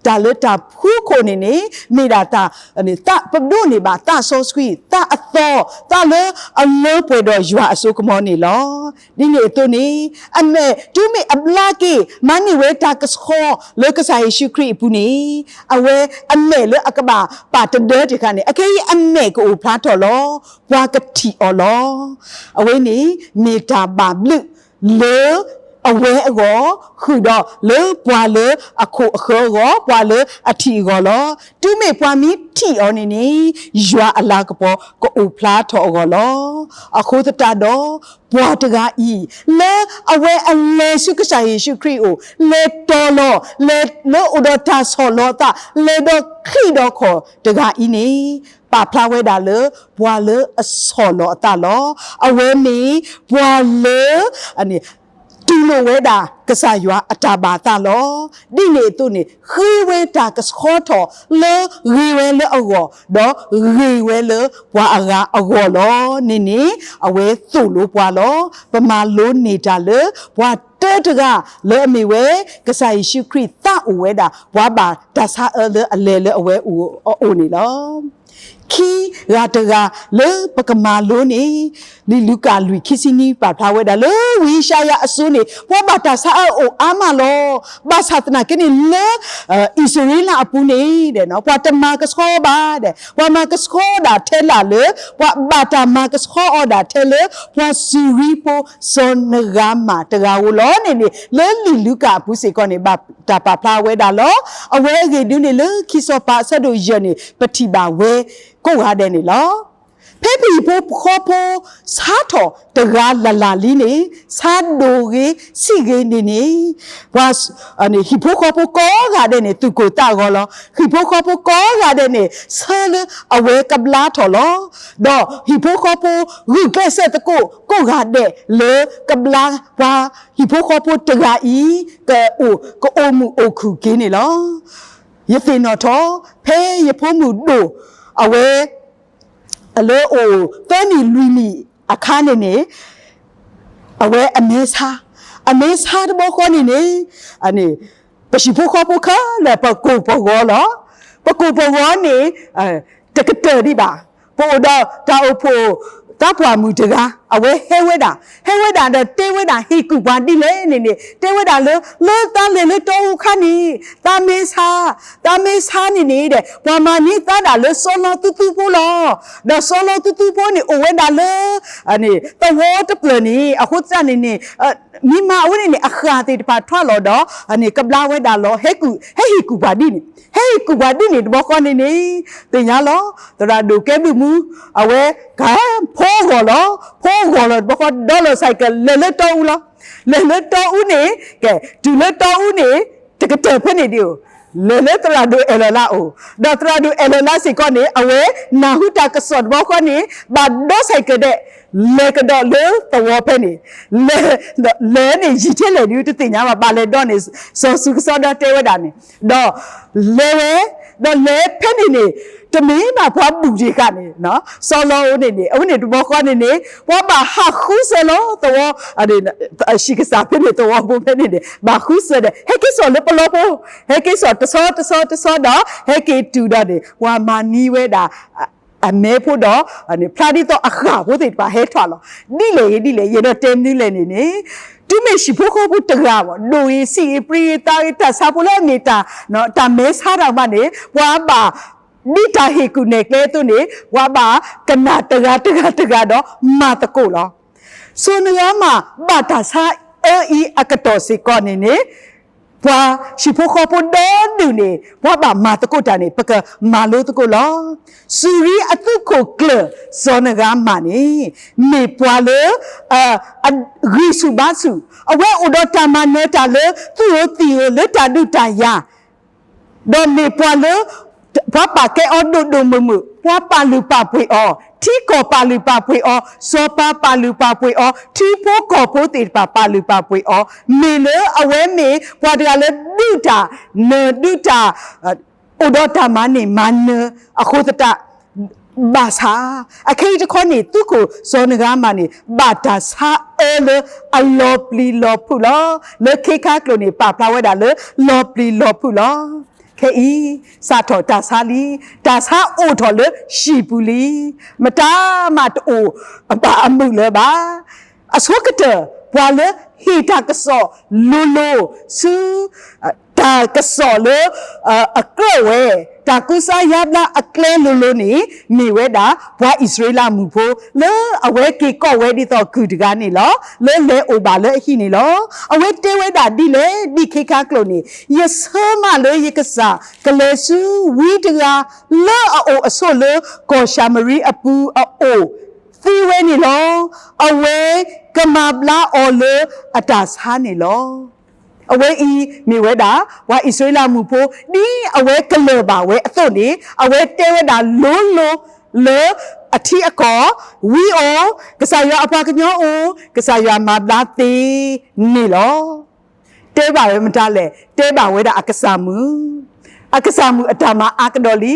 တၢ်လၢတၢ်ဖှူခိၣ်န့ၣ်န့ၣ် မ့ၢ်ဒၣ်တၢ် သးပဒိးန့ၢ်ဘၣ်သးစီဆှံ သးအသီ သးလၢအလၢပှဲၤဒီးယွၤအစိကမီၤန့ၣ်လီၤ. ဒ်န့ၣ်အသိးန့ၣ် အမဲာ်တုၤမ့ၢ်အဘျါက့ၤ မၤန့ၢ်ဝဲတၢ်ကဆှီလၢကစၢ်ယ့ၣ်ၡူးခရံာ်အပူၤန့ၣ် အဝဲအမဲာ်လၢအကဘၣ်ပာ်တဒၢတခါန့ၣ် အခဲအံၤအမဲာ်ကအိၣ်ဖျါထီၣ်လီၤ. ပှၤကထံၣ်အီၤလီၤ. အဝဲန့ၣ် မ့ၢ်တၢ်ဘၣ်ဘျုးလၢအဝဲအဂီၢ် ဃုာ်ဒီးလၢပှၤလၢအခိၣ်အဃၢၤအဂီၢ် ပှၤလၢအထံၣ်အဂီၢ်လီၤ. တုၤမ့ၢ်ပှၤမ့ၢ်ထံၣ်အီၤန့ၣ်န့ၣ် ယွၤအလၤကပီၤကအိၣ်ဖျါထီၣ်အဂီၢ်လီၤ. အဃိသတးဒီး ပှၤတဂၤအံၤ လၢအဝဲအလဲၤဆူကစၢ်ယ့ၣ်ၡူးခရံာ်အအိၣ် လဲၤတီၤလီၤ လဲၤလၢအိၣ်ဒီးတၢ်ဆီၣ်လီၤအသး လဲၤဒီးချံးဒီးခီၣ်တဂၤအံၤန့ၣ် ပာ်ဖျါဝဲဒၣ်လၢ ပှၤလၢအဆီၣ်လီၤအသးလီၤ. အဝဲမ့ၢ်ပှၤလၢ တူၢ်လိာ်ဝဲဒၣ်ကစၢ်ယွၤအတၢ်ဘၣ်သးလီၤ. ဒ်န့ၣ်အသိးန့ၣ် ဃ့ဝဲတၢ်ကဆှီထီၣ်လၢဂ့ၤဝဲလၢအဂီၢ် ဒီးဂ့ၤဝဲလၢပှၤအဂၤအဂီၢ်လီၤန့ၣ်န့ၣ် အဝဲသိၣ်လိပှၤလီၤ. ပမၤလိန့ၢ်တၢ်လၢ ပှၤတၢတဂၤလၢအမ့ၢ်ဝဲ ကစၢ်ယ့ၣ်ၡူးခရံာ်သးအိၣ်ဝဲဒၣ် ပှၤဘၣ်တၢ်ဆါအၢလၢအလဲၤလၢအဝဲအအိၣ်န့ၣ်လီၤ. ခံဂၤတဂၤလၢပကမၤလိန့ၣ် လံာ်လူၤကၣ်လွံၢ်ခံဆံနွံ ပာ်ဖျါဝဲဒၣ်လၢဝံယၡါယၤအစိၤန့ၣ် ပှၤဘၣ်တၢ်ဆါအၢအိၣ်အါမးလီၤ. ဘၣ်ဆၣ်သနာ်က့န့ၣ်လၢ အံၣ်စရ့လးအပူၤန့ၣ် ပှၤတမၤကဆှီဘၣ်ဒီး ပှၤမၤကဆှီဒၣ်ထဲလၢ်လၢ ပှၤဘၣ်တၢ်မၤကဆှီအီၤဒၣ်ထဲလၢ ပှၤစူၤရံဖိစီၤနဂၤမၣ်တဂၤဧိၤလီၤန့ၣ်န့ၣ် လၢလံာ်လူၤကၣ်အပူၤစ့ၢ်ကီးန့ၣ် ဘၣ်တၢ်ပာ်ဖျါဝဲဒၣ်လီၤ. အဝဲအဂ့ၢ်ဒ်န့ၣ်လၢခံစီၤပၤအဆၢဒိၣ်ယဲၢ်န့ၣ် ပထံၣ်ဘၣ်ဝဲကိးဂၤဒဲးန့ၣ်လီၤ. ဖဲပဟံၣ်ဖိဃီဖိဆါထီၣ်တဂၤလၢ်လၢ်လံန့ၣ် ဆါဒိၣ်ဂ့ၤဆံးဂ့ၤန့ၣ်န့ၣ် ပှၤ ဟံၣ်ဖိဃီဖိကိးဂၤဒဲးန့ၣ် သူၣ်ကိၢ်သးဂီၤလီၤ. ဟံၣ်ဖိဃီဖိကိးဂၤဒဲးန့ၣ် ဆၢလၢအဝဲကဘျါထီၣ်လီၤ. ဒီးဟံၣ်ဖိဃီဖိဂုာ်ကျဲးစၢးသကိးကိးဂၤဒဲးလၢကဘျါပှၤဟံၣ်ဖိဃီဖိတဂၤအံၤ ကအိၣ်မုာ်အိၣ်ခုၣ်က့ၤန့ၣ်လီၤ. ယသ့ၣ်နီၣ်ထီၣ် ဖဲယဖိမုၣ်ဒိၣ် အဝဲ လၢအိၣ်သၢနံၣ်လွံၢ်နံၣ်အခါန့ၣ်န့ၣ် အဝဲအမဲဆါ, အမဲဆါတဘျီဃီန့ၣ်န့ၣ် ပဟံၣ်ဖိဃီဖိခဲလၢာ် ပကိၢ်ပဂီၤလီၤ. ပကိၢ်ပဂီၤန့ၣ် တကတၢၢ်ဒံးဘၣ်. ပအိၣ်ဒီးတၢ်အိၣ်ဖှိၣ် သးပှၢ်မုၣ်တဂၤ အဝဲဟဲဝဲဒၣ်, ဟဲဝဲဒၣ်ဒီးတဲဝဲဒၣ် ဟ့ၣ်ကူၣ်ပှၤဒ်လဲၣ်န့ၣ်န့ၣ် တဲဝဲဒၣ်လၢ လၢသးလဲၤလၢတီအူခါန့ၣ် သးမ့ၢ်ဆါ, သးမ့ၢ်ဆါန့ၣ်န့ၣ်ဒီး ပှၤမၤန့ၢ်သးဒၣ်လၢစီၤလီၤသူသူဖိလီၤ. ဒီးစီၤလီၤသူသူဖိန့ၣ် အိၣ်ဝဲဒၣ်လၢ သဝီတဖျၢၣ်န့ၣ် အဃိသတးန့ၣ်န့ၣ် မ့ၢ်မၤအဝဲန့ၣ်န့ၣ် အဃၢ်သ့ၣ်တဖၣ်ထွါလီၤဒီး ကဘျါဝဲဒၣ်လီၤ. ဟဲကူၣ်, ဟဲဟ့ၣ်ကူၣ်ပှၤဒ်န့ၣ်, ဟဲဟ့ၣ်ကူၣ်ပှၤဒ်န့ၣ်တဘျီဃီန့ၣ်န့ၣ် သ့ၣ်ညါလီၤ. သရၣ်ဒိၣ်ကဲဘျုးမူ အဝဲ ကဖိဂီၢ်လီၤ, ဖိဂီၢ်လီၤတဘျီဃီ ဒီးလီၤ cycle လဲၤလၢတီအူလီၤ. လဲၤလၢတီအူန့ၣ် ကဲ တုၤလၢတီအူန့ၣ် တကတၢၢ်ဖဲန့ၣ်ဒံးဧိၤ လဲၤလၢသရၣ်ဒိၣ်အဲၣ်လီၤလါအိၣ်, ဒီးသရၣ်ဒိၣ်အဲၣ်လီၤလါစ့ၢ်ကီးန့ၣ် အဝဲနၢ်ဟူတၢ်ကစီၣ်တဘျီဃီန့ၣ် ဘၣ်ဒီး cycle ဒဲး လဲၤကဒီးလၢသဝီဖဲန့ၣ် လဲၤ, လဲၤန့ၣ် ယံာ်ထဲလဲၣ်ဒုး တသ့ၣ်ညါဘၣ် ဘၣ်လဲၤဒီးန့ၣ် စီၤစုကစီဒီတဲဝဲဒၣ်န့ၣ် ဒီးလဲၤဝဲ, ဒီးလဲၤဖဲန့ၣ်န့ၣ် တမ့ၢ်ဘၣ်ပှၤဘူၣ်တ့ၢ်ဃာ်န့ၣ် စီၤလီၤအိၣ်န့ၣ်န့ၣ် အဝဲန့ၣ်တဘျီဃီန့ၣ်န့ၣ် ပှၤဘၣ်ဟးဃုစၢၤလီၤသဝီ ဟံၣ်ကစၢ်ဖဲန့ၣ် သဝီဖိဖဲန့ၣ်န့ၣ် ဘၣ်ဃုစၢၤဒီး ဟဲက့ၤစိာ်လၢပလီဖိ, ဟဲက့ၤစိာ်တဆီတဆီတဆီဒီး ဟဲက့ၤတုၤဒီးန့ၣ် ပှၤမၤန့ၢ်ဝဲဒၣ် အမဲဖိဒီး ဖျါဒ်သိးအဃၢ်ဖိသ့ၣ်တဖၣ်ဟဲထီၣ်လီၤ. ဒ်လဲၣ်ဂ့ၤဒ်လဲၣ် ယအဲၣ်ဒိးတဲမနုၤလဲၣ်န့ၣ်န့ၣ် တုၤမ့ၢ်ဟံၣ်ဖိဃီဖိတဂၤဘၣ် ဒိၣ်ဂ့ၤဆံးဂ့ၤ ပြံၤဂ့ၤသးဂ့ၤ တၢ်ဆါဖိလၢအမ့ၢ်တၢ် တၢ်မဲဆါတၢ်မၤန့ၣ် ပှၤဘၣ် ဒ်တၢ်ဟ့ၣ်ကူၣ်နဲၣ်ကျဲအသိးန့ၣ် ပှၤဘၣ်ကနၣ်တဂၤတဂၤတဂၤဒီးမၤသကိးလီၤ. စီၤနဂၤမၢ်ဘၣ်တၢ်ဆါအၢအံၤအကတီၢ်စ့ၢ်ကီးန့ၣ်န့ၣ် ပှၤဟံၣ်ဖိဃီဖိဒီဒူၣ်န့ၣ် ပှၤဘၣ်မၤသကိးတၢ်န့ၣ် ပကမၤလိသကိးလီၤ. စူၤရံအသုးခိၣ်ကျၢၢ် စီၤနဂၤမၢ်န့ၣ် မ့ၢ်ပှၤလၢ ဂံၢ်ဆူၣ်ဘါဆူၣ်, အဝဲအိၣ်ဒီးတၢ်မၤနၢၤတၢ်လၢသူၣ်ဧိၤသးဧိၤလၢတၢ်ဒုးတၢ်ယၤ ဒီးမ့ၢ်ပှၤလၢ ပှၤပာ်ကဲအီၤဒိၣ်ဒိၣ်မုၢ်မုၢ်, ပှၤပာ်လုၢ်ပာ်ပှ့ၤအီၤ, ထံကီၢ်ပာ်လုၢ်ပာ်ပှ့ၤအီၤ, စီၤပၤပာ်လုၢ်ပာ်ပှ့ၤအီၤ, ထံဖိကီၢ်ဖိသ့ၣ်တဖၣ်ပာ်လုၢ်ပာ်ပှ့ၤအီၤ, မ့ၢ်လၢအဝဲမ့ၢ်ပှၤတဂၤလၢဒုးတၢ်နၢၤဒုးတၢ် အိၣ်ဒီးတၢ်မၤန့ၢ်မၤနၢၤအဃိသတး ဘၣ်ဆၣ် အခဲအံၤတခီန့ၣ် သုးခိၣ်စီၤနဂၤမၢ်န့ၣ် ဘၣ်တၢ်ဆါအၢလၢအလီၤပျံၤလီၤဖုးလီၤ. လၢခ့ခါကျိာ်န့ၣ် ပာ်ဖျါဝဲဒၣ်လၢလီၤပျံၤလီၤဖုးလီၤ. ခဲအံၤ စးထီၣ်တၢ်ဆါလံ, တၢ်ဆါအိၣ်ထီၣ်လၢဟံၣ်ပူၤလံ. မတၤမးတအိၣ်ဘၣ်အမုာ်လၢၤဘၣ်. အဆိကတၢၢ် ပှၤလၢဟ့ၣ်တၢ်ကစီၣ်လိၤလိၤဆူ တၢ်ကစီၣ်လၢ အကြၢးဝဲ တၢ်ကူစါယါဘျါအကျဲလိၤလိၤန့ၣ် မ့ၢ်ဝဲဒၣ် ပှၤအံၣ်စရ့လးမုၣ်ဖိ လၢအဝဲက့ၤကိးဝဲဒ်သိးကုၢ်တဂၤန့ၣ်လီၤ. လၢလဲၤအိၣ်ဘၣ်လၢအဟံၣ်န့ၣ်လီၤ. အဝဲတဲဝဲဒၣ်ဒ်လဲၣ် ဒ်ခ့ခါကျိာ်န့ၣ် ယဆၢမးလၢယကစၢ်ကလဲၤဆူဝံတဂၤ လၢအအိၣ်အဆိးလၢကီၢ်ၡၤမရံအပူၤအအိၣ် သ့ဝဲန့ၣ်လီၤ. အဝဲကမၤဘျါအီၤလၢအတၢ်ဆါန့ၣ်လီၤ. အဝဲအံၤမ့ၢ်ဝဲဒၣ် ပှၤအံၣ်စရ့လးမုၣ်ဖိ ဒ်အဝဲကလၢၢ်ဘၣ်ဝဲအသိးန့ၣ် အဝဲတဲဝဲဒၣ်လိၤလိၤလၢအထံအကီၢ် ဝံဧိၤ, ကစၢ်ယွၤအပှၤကညီဧိၤ, ကစၢ်ယွၤမၤဘျါသ့န့ၣ်လီၤ. တဲဘၣ်ဝဲမတၤလဲၣ်, တဲဘၣ်ဝဲဒၣ်အကစၢ်မုၣ်, အကစၢ်မုၣ်အတၢ်မၤအါကဒီးလံ,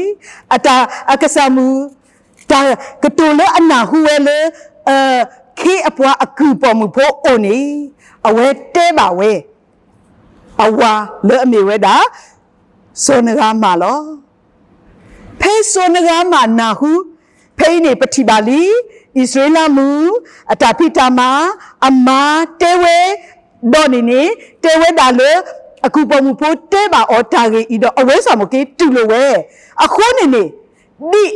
အတၢ်, အကစၢ်မုၣ် တၢ်ကတိၤလၢအနၢ်ဟူဝဲလၢ ခ့အပှၤအကုၢ်ပိာ်မုၣ်ဖိအိၣ်န့ၣ် အဝဲတဲဘၣ်ဝဲ အဝၤလၢအမ့ၢ်ဝဲဒၣ် စီၤနဂၤမၢ်လီၤ. ဖဲစီၤနဂၤမၢ်နၢ်ဟူ, ဖဲအံၤန့ၣ် ပထံၣ်ဘၣ်လံ, အံၣ်စရ့လးမုၣ် အတၢ်ဖံးတၢ်မၤ အမါတဲဝဲဒီးန့ၣ်န့ၣ် တဲဝဲဒၣ်လၢ အကုၢ်ပိာ်မုၣ်ဖိတဲဘၣ်အီၤတၢ်ဂ့ၢ်အံၤဒီး အဝဲစ့ၢ်ကီးက့ၤတူၢ်လိာ်ဝဲ, အဃိန့ၣ်န့ၣ် ဒ်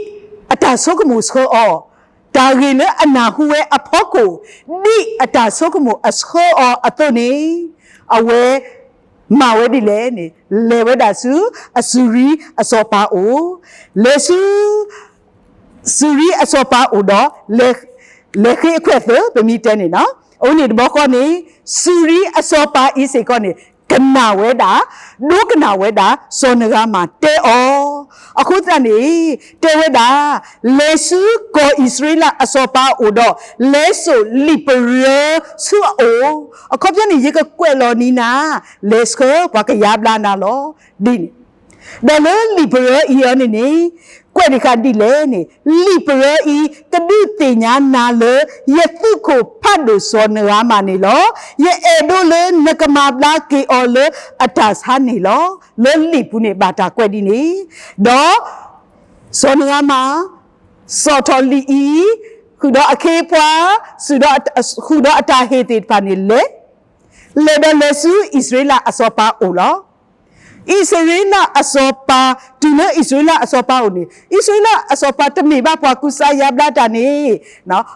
အတၢ်ဆိကမိၣ်ဆှၢအီၤ, တၢ်ဂ့ၢ်လၢအနၢ်ဟူဝဲအဖီခိၣ်, ဒ်အတၢ်ဆိကမိၣ်အဆှၢအီၤအသိးန့ၣ်, အဝဲမၤဝဲဒ်လဲၣ်န့ၣ် လဲၤဝဲဒၣ်ဆူ အစူၤရံအစီၤပၤအိၣ်, လဲၤဆူ စူၤရံအစီၤပၤအိၣ်ဒီး လဲၤဃ့အခွဲးသၢ ပမ့ၢ်တဲန့ၣ်လီၤ. အဃိန့ၣ်တဘျီဃီန့ၣ် စူၤရံအစီၤပၤအံၤစ့ၢ်ကီးန့ၣ် ကနၣ်ဝဲဒၣ်, ဒိကနၣ်ဝဲဒၣ် စီၤနဂၤမၢ်တဲအီၤ, အဃိသတးန့ၣ် တဲဝဲဒၣ် လဲၤဆူကီၢ်အံၣ်စရ့လးအစီၤပၤအိၣ်ဒီး လဲၤစိာ်လံာ်ပရၢဆူအအိၣ်, အခီပညီန့ၣ် ယကကွဲးလီၤနံၤနၤ, လဲၤဆှၢပှၤကယါဘျါနၤလီၤ, ဒ်န့ၣ် ဒီးလၢလံာ်ပရၢအံၤအီၤန့ၣ်န့ၣ် ကွဲးတခါဒ်လဲၣ်န့ၣ် လံာ်ပရၢအံၤ ကဒုးသ့ၣ်ညါနၤလၢ ယသုးခိၣ်ဖးဒိၣ်စီၤနဂၤမၢ်န့ၣ်လီၤ. ယအဲၣ်ဒိးလၢနကမၤဘျါက့ၤအီၤလၢအတၢ်ဆါန့ၣ်လီၤ. လၢလံာ်ပူၤန့ၣ် ဘၣ်တၢ်ကွဲးဒ်န့ၣ်, ဒီး စီၤနဂၤမၢ် စိာ်ထီၣ်လံာ်အံၤ ဃုာ်ဒီးအခ့အပှၤ, ဃုာ်ဒီးအတၢ်ဟ့ၣ်သ့ၣ်တဖၣ်န့ၣ်လဲၤ, လဲၤဒီးလဲၤဆူအံၣ်စရ့လးအစီၤပၤအိၣ်လီၤ. အံၣ်စရ့လးအစီၤပၤ, တုၤလၢအံၣ်စရ့လးအစီၤပၤအိၣ်န့ၣ် အံၣ်စရ့လးအစီၤပၤတမ့ၢ်ဘၣ်ပှၤကူစါယါဘျါတၢ်န့ၣ်,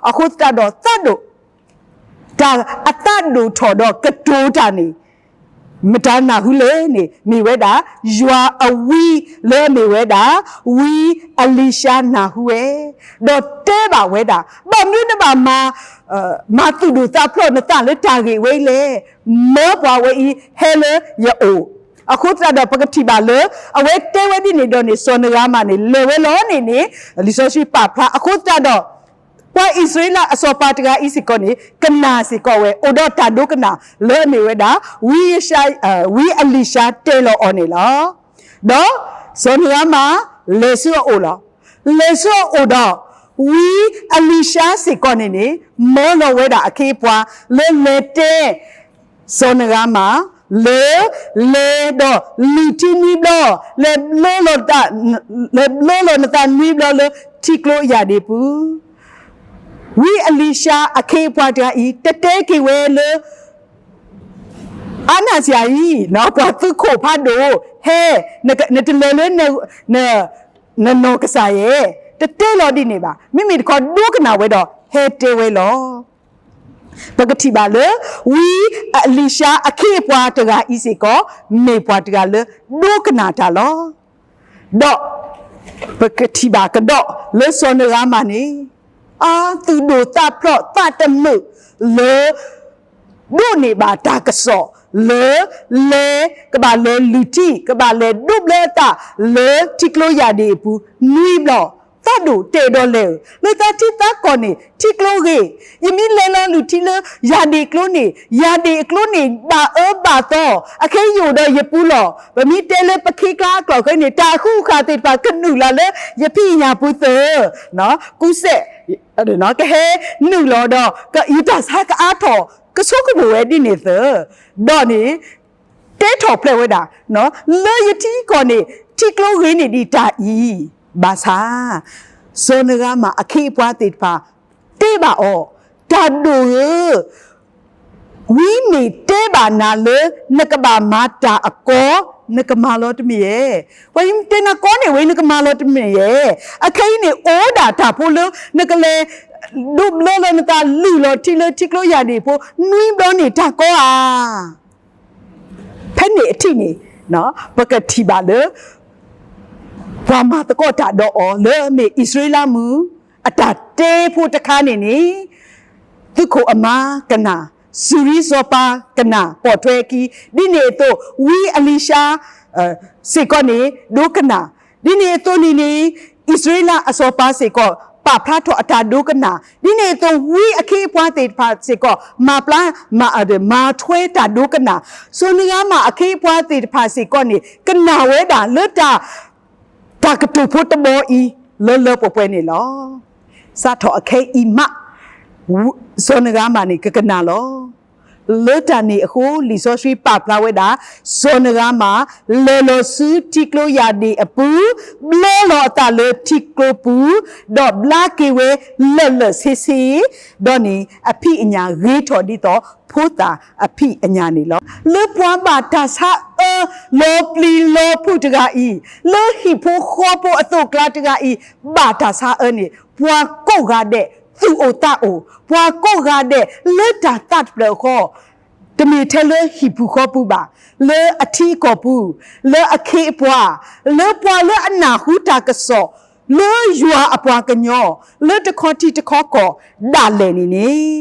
အဃိသတးဒီးသးဒိၣ် တၢ်အသးဒိၣ်ထီၣ်ဒီးကတိၤတၢ်န့ၣ် မတၤနၢ်ဟူလဲၣ်န့ၣ် မ့ၢ်ဝဲဒၣ် ယွၤအဝံလၢအမ့ၢ်ဝဲဒၣ် ဝံအလံၤၡါနၢ်ဟူဝဲ, ဒီးတဲဘၣ်ဝဲဒၣ်, ဘၣ်မနုၤနဘၣ်မၤ, မၤသူၣ်ဒိၣ်သးဖျိးနသးလၢတၢ်ဂ့ၢ်ဝဲအံၤလဲၣ်. မၢပှၤဝဲအံၤဟဲလၢယအိၣ်. အဃိသတးဒီးပကထံၣ်ဘၣ်လၢ အဝဲတဲဝဲဒ်န့ၣ်ဒီးန့ၣ် စီၤနရၤမၣ်န့ၣ် လဲၤဝဲလီၤန့ၣ်န့ၣ် လံာ်စီဆှံပာ်ဖျါအဃိသတးဒီး ပှၤအံၣ်စရ့လးအစီၤပၤတဂၤအံၤစ့ၢ်ကီးန့ၣ် ကနၣ်စ့ၢ်ကီးဝဲ အိၣ်ဒီးတၢ်ဒိကနၣ်လၢအမ့ၢ်ဝဲဒၣ် ဝံယၡါ, ဝံအလံၤၡါတဲလီၤအီၤန့ၣ်လီၤ. ဒီးစီၤနရၤမၣ်လဲၤဆူအအိၣ်လီၤ. လဲၤဆူအအိၣ်ဒီး ဝံအလံၤၡါစ့ၢ်ကီးန့ၣ်န့ၣ် မၢလီၤဝဲဒၣ်အခ့အပှၤ လၢလဲၤတဲ စီၤနရၤမၣ် လၢ လဲၤဒီးလုၢ်ထံနွံဘျီ, လဲၤဘျၢလီၤ, လဲၤဘျၢလီၤနသးနွံဘျီလၢထံကျိယၢ်ဒ့ၣ်ပူၤ. ဝံအလံၤၡါအခ့အပှၤတဂၤအံၤ တတဲက့ၤဝဲလၢ အါနၢ်စယၤအံၤ, ပှၤသုးခိၣ်ဖးဒိၣ်, ဟဲ, နတလဲၤလၢ နနီၢ်ကစၢ်ယဲၢ်, တတဲလီၤဒ်န့ၣ်ဘၣ်. မ့မ့ၢ်တခီဒိကနၣ်ဝဲဒီး ဟဲတဲဝဲလီၤ. ပကထံၣ်ဘၣ်လၢ ဝံအလံၤၡါအခ့အပှၤတဂၤအံၤစ့ၢ်ကီး မ့ၢ်ပှၤတဂၤလၢဒိကနၣ်တၢ်လီၤ. ဒီးပကထံၣ်ဘၣ်ကဒီးလၢစီၤနရၤမၣ်န့ၣ် အသူၣ်ဒိၣ်သးဖျိးသးတမုာ်လၢ ဒိးန့ၢ်ဘၣ်တၢ်ကစီၣ်လၢ လဲၤ, ကဘၣ်လဲၤလုၢ်ထံ, ကဘၣ်လဲၤဒိးဘျၢအသးလၢထံကျိယၢ်ဒ့ၣ်အပူၤနွံဘျီ, သးဒိၣ်တဲဒီးလဲၤဧၢ, လၢသးထံသးကီၢ်န့ၣ် ထံကျိဂ့ၤ, ယမ့ၢ်လဲၤလီၤလုၢ်ထံလၢယၢ်ဒ့ၣ်ကျိန့ၣ် ယၢ်ဒ့ၣ်အကျိန့ၣ် ဘၣ်အၢဘၣ်သီ, အခဲအံၤယအိၣ်ဒီးယပူၤလီၢ်, ပမ့ၢ်တဲလၢပခ့ကျါအကျိာ်ဃဲန့ၣ် တၢ်ဃုဃာ်သ့ၣ်တဖၣ်ကနုာ်လီၤလၢယဖံးအညၣ်ပူၤသၢ, ကူစဲး ကဟဲနုာ်လီၤဒီး ယတၢ်ဆါကအါထီၣ် ကဆိကမိၣ်ဝဲဒ်န့ၣ်သၢ, ဒီးန့ၣ် တဲထီၣ်ဖျဲးဝဲဒၣ် လၢယထံကီၢ်န့ၣ် ထံကျိဂ့ၤန့ၢ်ဒံးတၢ်အံၤ, ဘၣ်ဆၣ် စီၤနရၤမၣ်အခ့အပှၤသ့ၣ်တဖၣ် တဲဘၣ်အီၤ, တၢ်ဒိၣ်ဧၢ, ဝံမ့ၢ်တဲဘၣ်နၤလၢ နကဘၣ်မၤတၢ်အကီ နကမၤလီၤတမ့ၢ်ဧါ. ပှၤတဲနၤကီန့ၣ်ဝံ နကမၤလီၤတမ့ၢ်ဧါ. အခဲအံၤန့ၣ် အိၣ်ဒၣ်တၢ်ဖိလၢ နကလဲၤ ဒိးဘျၢလီၤနသးလုၢ်လီၤထံလၢထံကျိယၢ်ဒ့ၣ်ဖိ နွံဘျီန့ၣ်တၢ်ကီဧါ. ဖဲန့ၣ်အထံၣ်န့ၣ် ပကထံၣ်ဘၣ်လၢ ပှၤမၤသကိးတၢ်ဒီးအီၤလၢအမ့ၢ်အံၣ်စရ့လးမုၣ် အတၢ်တဲဖိတခါန့ၣ်န့ၣ် သုးခိၣ်အမါကနၣ်, စူၤရံစီၤပၤကနၣ်ပိာ်ထွဲအခံ, ဒ်န့ၣ်အသိး ဝံအလံၤၡါ စ့ၢ်ကီးန့ၣ် ဒိကနၣ်, ဒ်န့ၣ်အသိးန့ၣ်န့ၣ် အံၣ်စရ့လးအစီၤပၤစ့ၢ်ကီး ပာ်ဖျါထီၣ်အတၢ်ဒိကနၣ်, ဒ်န့ၣ်အသိး ဝံအခ့အပှၤသ့ၣ်တဖၣ်စ့ၢ်ကီး မၤပျါ မၤထွဲတၢ်ဒိကနၣ်, စီၤနရၤမၣ်အခ့အပှၤသ့ၣ်တဖၣ်စ့ၢ်ကီးန့ၣ် ကနၣ်ဝဲဒၣ်လၢတၢ် တၢ်ကတိၤဖိတဘီအံၤ လၢလၢပှဲၤပှဲၤန့ၣ်လီၤ. စးထီၣ်အခဲအံၤမး စီၤနရၤမၣ်န့ၣ် ကကနၣ်လီၤ. လၢတၢ်န့ၣ်အဃိ လံာ်စီဆှံပာ်ဖျါဝဲဒၣ် စီၤနရၤမၣ် လဲၤလီၤဆူထံကျိယၢ်ဒ့ၣ်အပူၤ, ဘျၢလီၤအသးလၢထံကျိပူၤ, ဒီးဘျါက့ၤဝဲလၢာ်လၢာ်ဆ့ဆ့, ဒီးန့ၣ် အဖံးအညၣ်ဂ့ၤထီၣ်ဒ်သိးဖိသၣ်အဖံးအညၣ်န့ၣ်လီၤ. လၢပှၤဘၣ်တၢ်ဆါအၢ လီၤပျံၤလီၤဖုးတဂၤအံၤ, လၢဟံၣ်ဖိဃီဖိအသိးကျါတဂၤအံၤ, ဘၣ်တၢ်ဆါအၢန့ၣ် ပှၤကိးဂၤဒဲး သူၣ်အိၣ်သးအိၣ်, ပှၤကိးဂၤဒဲး လၢတၢ်သးတဖျၢၣ်အဃီ, တမ့ၢ်ထဲလၢဟံၣ်ပူၤဃီပူၤဘၣ်, လၢအထံအကီၢ်ပူၤ, လၢအခ့အပှၤ, လၢပှၤလၢအနၢ်ဟူတၢ်ကစီၣ်, လၢယွၤအပှၤကညီ, လၢတခီထံတခီကီၢ်ဒၣ်လဲာ်န့ၣ်န့ၣ်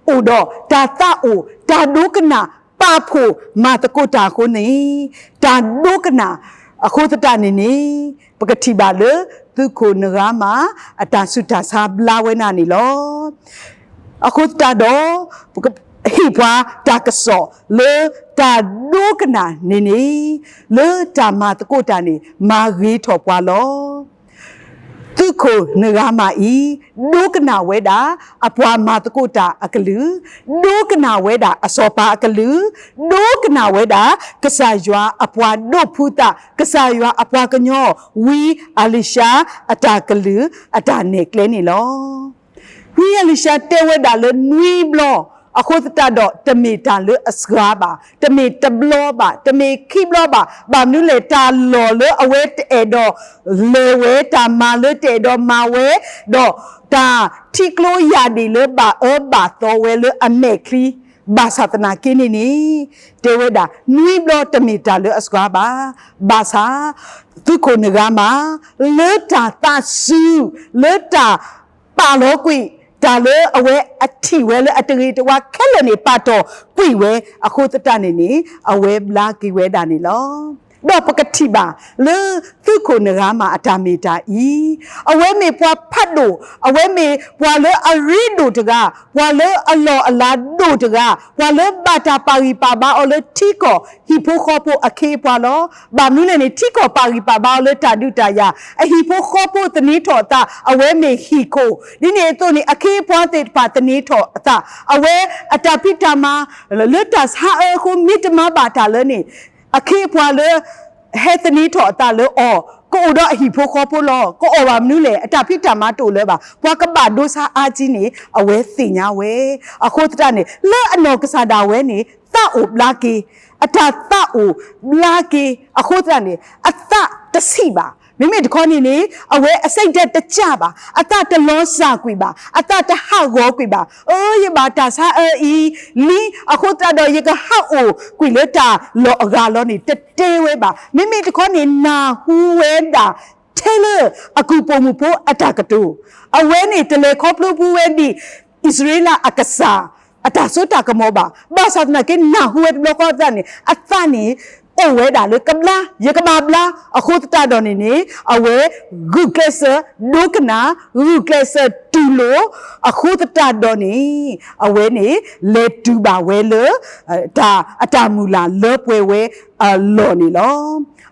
အိၣ်ဒီးတၢ်သးအိၣ်, တၢ်ဒိကနၣ်, ပာ်ဖှိၣ်မၤသကိးတၢ်အဃိန့ၣ်, တၢ်ဒိကနၣ်အဃိသတးန့ၣ်န့ၣ်, ပကထံၣ်ဘၣ်လၢ သုးခိၣ်နရၤမၣ် အတၢ်ဆူးတၢ်ဆါဘျါဝဲဒၣ်န့ၣ်လီၤ. အဃိသတးဒီး ဟ့ၣ်ပှၤတၢ်ကစီၣ်လၢတၢ်ဒိကနၣ်န့ၣ်န့ၣ်, လၢတၢ်မၤသကိးတၢ်န့ၣ် မၤဂ့ၤထီၣ်ပှၤလီၤ. သုးခိၣ်နရၤမၣ်အံၤ ဒိကနၣ်ဝဲဒၣ် အပှၤမၤသကိးတၢ်အကလုၢ်, ဒိကနၣ်ဝဲဒၣ်အစီၤပၤအကလုၢ်, ဒိကနၣ်ဝဲဒၣ် ကစၢ်ယွၤအပှၤဒိးဖုးသး, ကစၢ်ယွၤအပှၤကညီ, ဝံအလံၤၡါအတၢ်ကလုၢ် အတၢ်နဲၣ်ကျဲန့ၣ်လီၤ. ဝံအလံၤၡါတဲဝဲဒၣ်လၢနွံဘျီ, အဃိသတးဒီးတမ့ၢ်တၢ်လၢအစှၤဘၣ်, တမ့ၢ်တဘျီဘၣ်, တမ့ၢ်ခံဘျီဘၣ်, ဘၣ်မနုၤလဲၣ် တၢ်လီၢ်လၢအဝဲတအဲၣ်ဒိးလဲၤဝဲ, တၢ်မၤလၢတအဲၣ်ဒိးမၤဝဲ, ဒီးတၢ်ထံကျိယၢ်ဒံၣ်လၢဘၣ်အၢဘၣ်သီဝဲလၢအမဲာ်ချံ, ဘၣ်ဆၣ်သနာ်က့န့ၣ်န့ၣ်, တဲဝဲဒၣ်နွံဘျီတမ့ၢ်တၢ်လၢအစှၤဘၣ်, ဘၣ်ဆၣ် သုးခိၣ်နဂါမး လၢတၢ်သးစူၤ, လၢတၢ်ပာ်လီၤကွံာ်, တၢ်လၢအဝဲအထံၣ်ဝဲလၢအတဂ့ၤတဝါခဲလၢာ်န့ၣ် ပာ်တီၢ်ကွံာ်ဝဲ, အဃိသတးန့ၣ်န့ၣ် အဝဲဘျါက့ၤဝဲဒၣ်န့ၣ်လီၤ. ဒီးပကထံၣ်ဘၣ်လၢသုးခိၣ်နဂါမးအတၢ်မ့ၢ်တၢ်အံၤ, အဝဲမ့ၢ်ပှၤဖးဒိၣ်, အဝဲမ့ၢ်ပှၤလၢအရ့ဒိၣ်တဂၤ, ပှၤလၢအလီၢ်အလၤဒိၣ်တဂၤ, ပှၤလၢဘၣ်တၢ်ပာ်ဂံၢ်ပာ်ဘါအီၤလၢထံကီၢ်ဟံၣ်ဖိဃီဖိအခ့အပှၤလီၤ. ဘၣ်မနုၤလဲၣ်န့ၣ် ထံကီၢ်ပာ်ဂံၢ်ပာ်ဘါအီၤလၢတၢ်ဒုးတၢ်ယၤ, အဟံၣ်ဖိဃီဖိသန့ၤထီၣ်အသး အဝဲမ့ၢ်ဟံၣ်ခိၣ်, ဒ်န့ၣ်အသိးန့ၣ် အခ့အပှၤသ့ၣ်တဖၣ်သန့ၤထီၣ်အသး, အဝဲအတၢ်ဖံးတၢ်မၤလၢတၢ်ဆါအၢအဃိ မ့ၢ်တမၤဘၣ်တၢ်လၢန့ၣ် အခ့အပှၤလၢ ဟဲသန့ၤထီၣ်အသးလၢအီၤ, ကအိၣ်ဒီးအဟံၣ်ဖိဃီဖိလီၤ. ကအိၣ်ဘၣ်မနုၤလဲၣ် အတၢ်ဖံးတၢ်မၤတအိၣ်လၢၤဘၣ်. ပှၤကဘၣ်ဒိဆါအါကံန့ၣ် အဝဲသ့ၣ်ညါဝဲ. အဃိသတးန့ၣ် လၢအနီၢ်ကစၢ်ဒၣ်ဝဲန့ၣ် သးအိၣ်ဘျါက့ၤ, အတၢ်သးအိၣ်ဘျါက့ၤ, အဃိသတးန့ၣ် အသးတဆံးဘၣ်. မ့မ့ၢ်တခီန့ၣ်န့ၣ် အဝဲအစိတ်ဓာတ်တကျဘၣ်, အသးတလီၤစၢ်ကွံာ်ဘၣ်, အသးတဟးဂီၤကွံာ်ဘၣ်. အၢ ယဘၣ်တၢ်ဆါအၢအံၤလံ အဃိသတးဒီး ယကဟးအိၣ်ကွံာ်လၢတၢ်လီၢ်အဂၤလီၤန့ၣ် တတဲဝဲဘၣ်. မ့မ့ၢ်တခီန့ၣ် နၢ်ဟူဝဲဒၣ်ထဲလၢအကုၢ်ပိာ်မုၣ်ဖိအတၢ်ကတိၤ, အဝဲန့ၣ်တလဲၤခီဖျိဖှူဝဲဒ်အံၣ်စရ့လးအကစၢ် အတၢ်စိတၢ်ကမီၤဘၣ်. ဘၣ်ဆၣ်သနာ်က့ နၢ်ဟူဝဲတဘျီဃီသတးန့ၣ် အသးန့ၣ် အိၣ်ဝဲဒၣ်လၢကဘျါ, ယကဘၣ်ဘျါ. အဃိသတးဒီးန့ၣ်န့ၣ် အဝဲဂုာ်ကျဲးစၢးဒိကနၣ်, ဂုာ်ကျဲးစၢးတူၢ်လိာ်, အဃိသတးဒီးန့ၣ် အဝဲန့ၣ် လဲၤတုၤဘၣ်ဝဲလၢ တၢ် အတၢ်မုၢ်လၢ်လၢပှဲၤဝဲအလီၢ်န့ၣ်လီၤ.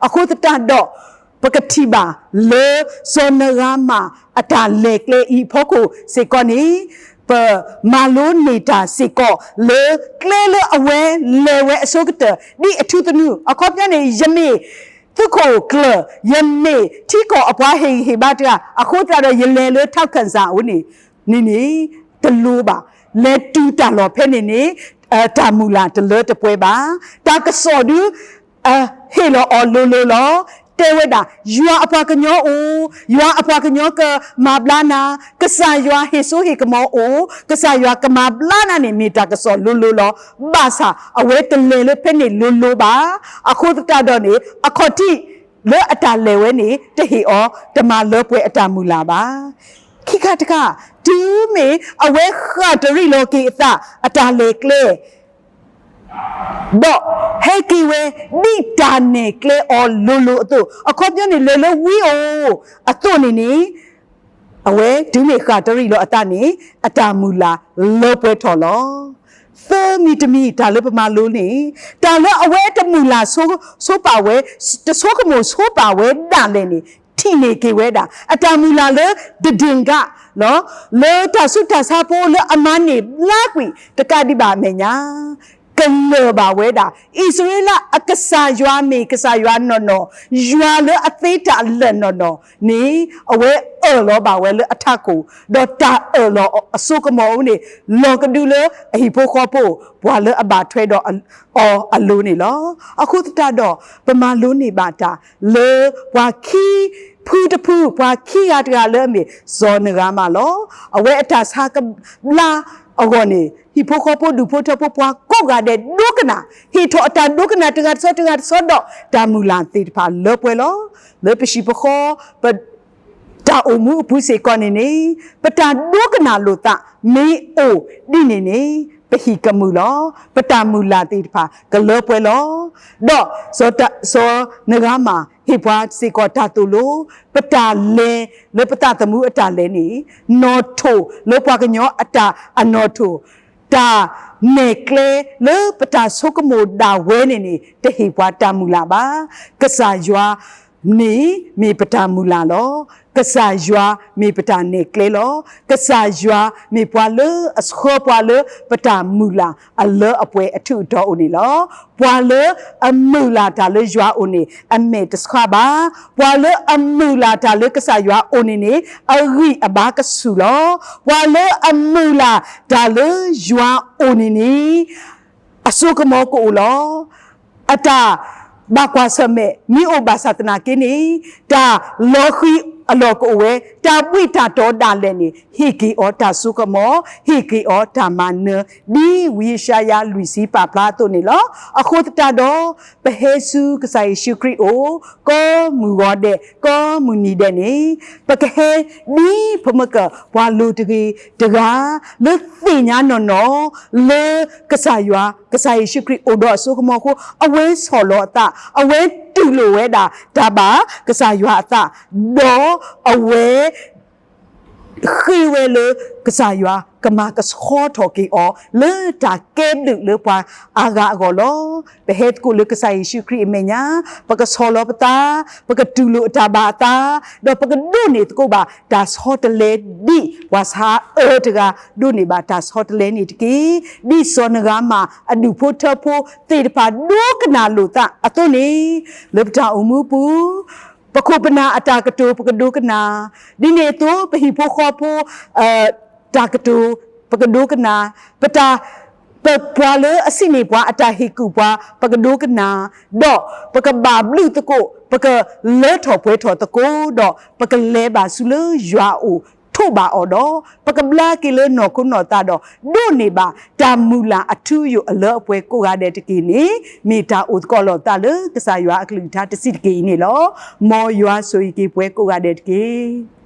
အဃိသတးဒီး ပကထံၣ်ဘၣ်လၢ စီၤနဂါမးအတၢ်လဲၤကျဲအံၤအဖီခိၣ်စ့ၢ်ကီးန့ၣ် ပမၤလိန့ၢ်တၢ်စ့ၢ်ကီးလၢ ကျဲလၢအဝဲလဲၤဝဲအဆိကတၢၢ် ဒ်အထူသနူ အခီပညီန့ၣ် ယမ့ၢ်သုးခိၣ်ကျၢၢ်, ယမ့ၢ်ထံကီၢ်အပှၤဟ့ၣ်ဂံၢ်ဟ့ၣ်ဘါတဂၤ အဃိသတးဒီး ယလဲၤလၢထီၣ်ခၢၣ်စၢ်အအိၣ်န့ၣ် န့ၣ်န့ၣ် တလိၤဘၣ်. လဲၤတုၤတၢ်လီၢ်ဖဲန့ၣ်န့ၣ် တၢ်မုၢ်လၢ်တလၢတပှဲၤဘၣ်. တၢ်ကစီၣ်ဒု ဟ့ၣ်လီၤအီၤလိၤလိၤလီၤ. တဲဝဲဒၣ် ယွၤအပှၤကညီအိၣ်, ယွၤအပှၤကညီကမၤဘျါနၤ, ကစၢ်ယွၤဟ့ၣ်စိဟ့ၣ်ကမီၤအိၣ်, ကစၢ်ယွၤကမၤဘျါနၤန့ၣ် မ့ၢ်တၢ်ကစီၣ်လိၤလိၤလီၤ. ဘၣ်ဆၣ် အဝဲတလဲၤလၢဖဲန့ၣ်လိၤလိၤဘၣ်. အဃိသတးဒီးန့ၣ် အခီၣ်ထံးလၢအတၢ်လဲၤဝဲန့ၣ် တဟ့ၣ်အီၤ တမၤလၢပှဲၤအတၢ်မုၢ်လၢ်ဘၣ်. ခံခါတခါ တုၤမ့ၢ်အဝဲဃၣ်တရံးလီၤက့ၤအသး အတၢ်လဲၤကျဲ ဒီးဟဲက့ၤဝဲ ဒ်တၢ်နဲၣ်ကျဲအီၤလိၤလိၤအသိး, အခီပညီန့ၣ် လဲၤလၢဝံအိၣ်အသိးန့ၣ်န့ၣ်, အဝဲတုၤမ့ၢ်ဃၣ်တရံးလီၤအသးန့ၣ် အတၢ်မုၢ်လၢ်လၢပှဲၤထီၣ်လီၤ. သၢမံၤတမံၤ တၢ်လၢပမၤလိန့ၣ် တၢ်လၢအဝဲတမုၢ်လၢ်ဆိပာ်ဝဲ, တဆိကမိၣ်ဆိပာ်ဝဲဒၣ်လဲာ်န့ၣ် ထံၣ်န့ၢ်က့ၤဝဲဒၣ် အတၢ်မုၢ်လၢ်လၢတဒ့ၣ်ကး လၢတၢ်ဆူးတၢ်ဆါဖိလၢအမၤန့ၢ်ဘျါကွံာ်တကးဒံးဘၣ်အမဲာ်ညါ ကလၢၢ်ဘၣ်ဝဲဒၣ် အံၣ်စရ့လးအကစၢ်ယွၤမ့ၢ်ကစၢ်ယွၤနီၢ်နီၢ်, ယွၤလၢအသ့တၢ်လၢာ်နီၢ်နီၢ်န့ၣ် အဝဲအၢၣ်လီၤဘၣ်ဝဲလၢအထးခိၣ်, ဒီးတၢ်အၢၣ်လီၤအစိကမီၤအူန့ၣ် လီၤကဒုလၢအဟံၣ်ဖိဃီဖိ ပှၤလၢအဘၣ်ထွဲဒီးအီၤအလိၤန့ၣ်လီၤ. အဃိသတးဒီး ပမၤလိန့ၢ်ဘၣ်တၢ်လၢပှၤခံဖုတဖု ပှၤခံဂၤတဂၤလၢအမ့ၢ်စီၤနဂါမးလီၤ. အဝဲအတၢ်ဆါကဘျါအဂီၢ်န့ၣ် ဟံၣ်ဖိဃီဖိဒူၣ်ဖိထၢဖိပှၤကိးဂၤဒဲးဒိကနၣ်, ဟ့ၣ်ထီၣ်အတၢ်ဒိကနၣ်တဂၤတဆီတဂၤတဆီဒီး တၢ်မုၢ်လၢ်သ့ၣ်တဖၣ်လၢပှဲၤလီၤ. လၢပဟံၣ်ပဃီ ပ တၢ်အိၣ်မူအပူၤစ့ၢ်ကီးန့ၣ်န့ၣ် ပတၢ်ဒိကနၣ်လိာ်သးမ့ၢ်အိၣ်ဒ်န့ၣ်န့ၣ် ပဟံၣ်ကမုာ်လီၤ. ပတၢ်မုၢ်လၢ်သ့ၣ်တဖၣ်ကလၢပှဲၤလီၤ. ဒီးစီၤနဂါမးဟ့ၣ်ပှၤစ့ၢ်ကီးတၢ်သိၣ်လိ ပတၢ်လဲၤလၢပသးသမူအတၢ်လဲၤန့ၣ် နီၣ်ထိၣ်လၢပှၤကညီအတၢ်အနီၣ်ထိၣ်, တၢ်နဲၣ်ကျဲလၢပတၢ်ဆိကမိၣ်ဒၣ်ဝဲန့ၣ်န့ၣ် တဟ့ၣ်ပှၤတၢ်မုၢ်လၢ်ဘၣ်. ကစၢ်ယွၤ န့ၣ်မ့ၢ်ပတၢ်မုၢ်လၢ်လီၤ. ကစၢ်ယွၤမ့ၢ်ပတၢ်နဲၣ်ကျဲလီၤ. ကစၢ်ယွၤမ့ၢ်ပှၤလၢအဆှၢပှၤလၢပတၢ်မုၢ်လၢ်အလၢအပှဲၤအထူးအတီၤအိၣ်န့ၣ်လီၤ. ပှၤလၢအမုၢ်လၢ်တၢ်လၢယွၤအအိၣ်န့ၣ် အမဲာ်တဆှးဘၣ်. ပှၤလၢအမုၢ်လၢ်တၢ်လၢကစၢ်ယွၤအအိၣ်န့ၣ်န့ၣ် အဂံၢ်အဘါကဆူၣ်လီၤ. ပှၤလၢအမုၢ်လၢ်တၢ်လၢယွၤအအိၣ်န့ၣ်န့ၣ် အစိကမီၤကအိၣ်လီၤ. အတၢ်ဘၣ်ကွၢ်ဆၢၣ်မဲာ် မ့ၢ်အိၣ်ဘၣ်ဆၣ်သနာ်က့န့ၣ် တၢ်လီၤဃံၤအလီၢ်ကအိၣ်ဝဲ, တၢ်ဘှံးတၢ်တီၤဒၣ်လဲာ်န့ၣ် ဟ့ၣ်က့ၤအီၤတၢ်စိကမီၤ, ဟ့ၣ်က့ၤအီၤတၢ်မၤနၢၤ, ဒ်ဝံယၡါယၤလွံၢ်ဆံပာ်ဖျါအသိးန့ၣ်လီၤ. အဃိသတးဒီး ပဟဲဆူကစၢ်ယ့ၣ်ၡူးခရံာ်အအိၣ် ကိးမုၢ်ဂီၤဒဲး ကိးမုၢ်နံၤဒဲးန့ၣ် ပကဟဲဒ်ပမ့ၢ်ကပှၤလိၤတဂ့ၤတဂၤ လၢသ့ၣ်ညါနီၢ်နီၢ် လၢကစၢ်ယွၤ ကစၢ်ယ့ၣ်ၡူးခရံာ်အိၣ်ဒီးအစိကမီၤအဃိ အဝဲဆီၣ်လီၤအသး, အဝဲတူၢ်လိာ်ဝဲဒၣ်တၢ်ဘၣ်ကစၢ်ယွၤအသး, ဒီးအဝဲ ဃ့ဝဲလၢကစၢ်ယွၤကမၤကဆှီထီၣ်က့ၤအီၤ လၢတၢ်ကဲဘျုးလၢပှၤအါဂၤအဂီၢ်လီၤ. ပဟဲသကိးလၢကစၢ်ယ့ၣ်ၡူးခရံာ်အမဲာ်ညါ, ပကဆီၣ်လီၤပသး, ပကတူၢ်လိာ်အတၢ်ဘၣ်အသး, ဒီးပကဒိးန့ၢ်သကိးဘၣ် တၢ်ဆီတလဲဒ်ပှၤဆါအၢတဂၤ ဒိးန့ၢ်ဘၣ်တၢ်ဆီတလဲန့ၣ်တက့ၢ်. ဒ်စီၤနဃၤမၣ်အဒူၣ်ဖိထၢဖိသ့ၣ်တဖၣ်ဒိကနၣ်လိာ်သးအသိးန့ၣ် လၢပတၢ်အိၣ်မူပူၤ ပခိၣ်ပနၢ်အတၢ်ကတိၤပကဒိကနၣ်, ဒ်န့ၣ်အသိး ပဟံၣ်ဖိဃီဖိ တၢ်ကတိၤ ပကဒိကနၣ်, ပတၢ် ပပှၤလၢအစံးန့ၢ်ပှၤအတၢ်ဟ့ၣ်ကူၣ်ပှၤ ပကဒိကနၣ်, ဒီးပကဘၣ်ဘျုးသကိး, ပကလၢထီၣ်ပှဲၤထီၣ်သကိး, ဒီးပကလဲၤဘၣ်ဆူလၢယွၤအအိၣ် ထိးဘၣ်အီၤဒီး ပကဘျါက့ၤလၢနီၢ်ခိနီၢ်သးဒီး ဒိးန့ၢ်ဘၣ်တၢ်မုၢ်လၢ်အထူအယိာ်အလၢအပှဲၤကိးဂၤဒဲးတက့ၢ်န့ၣ် မ့ၢ်တၢ်အိၣ်သကိးလိာ်သးလၢကစၢ်ယွၤအကလုၢ်ကထါတဆံးတက့ၢ်အံၤန့ၣ်လီၤ. မ်ယွၤဆိၣ်ဂ့ၤက့ၤပှၤကိးဂၤဒဲးတက့ၢ်.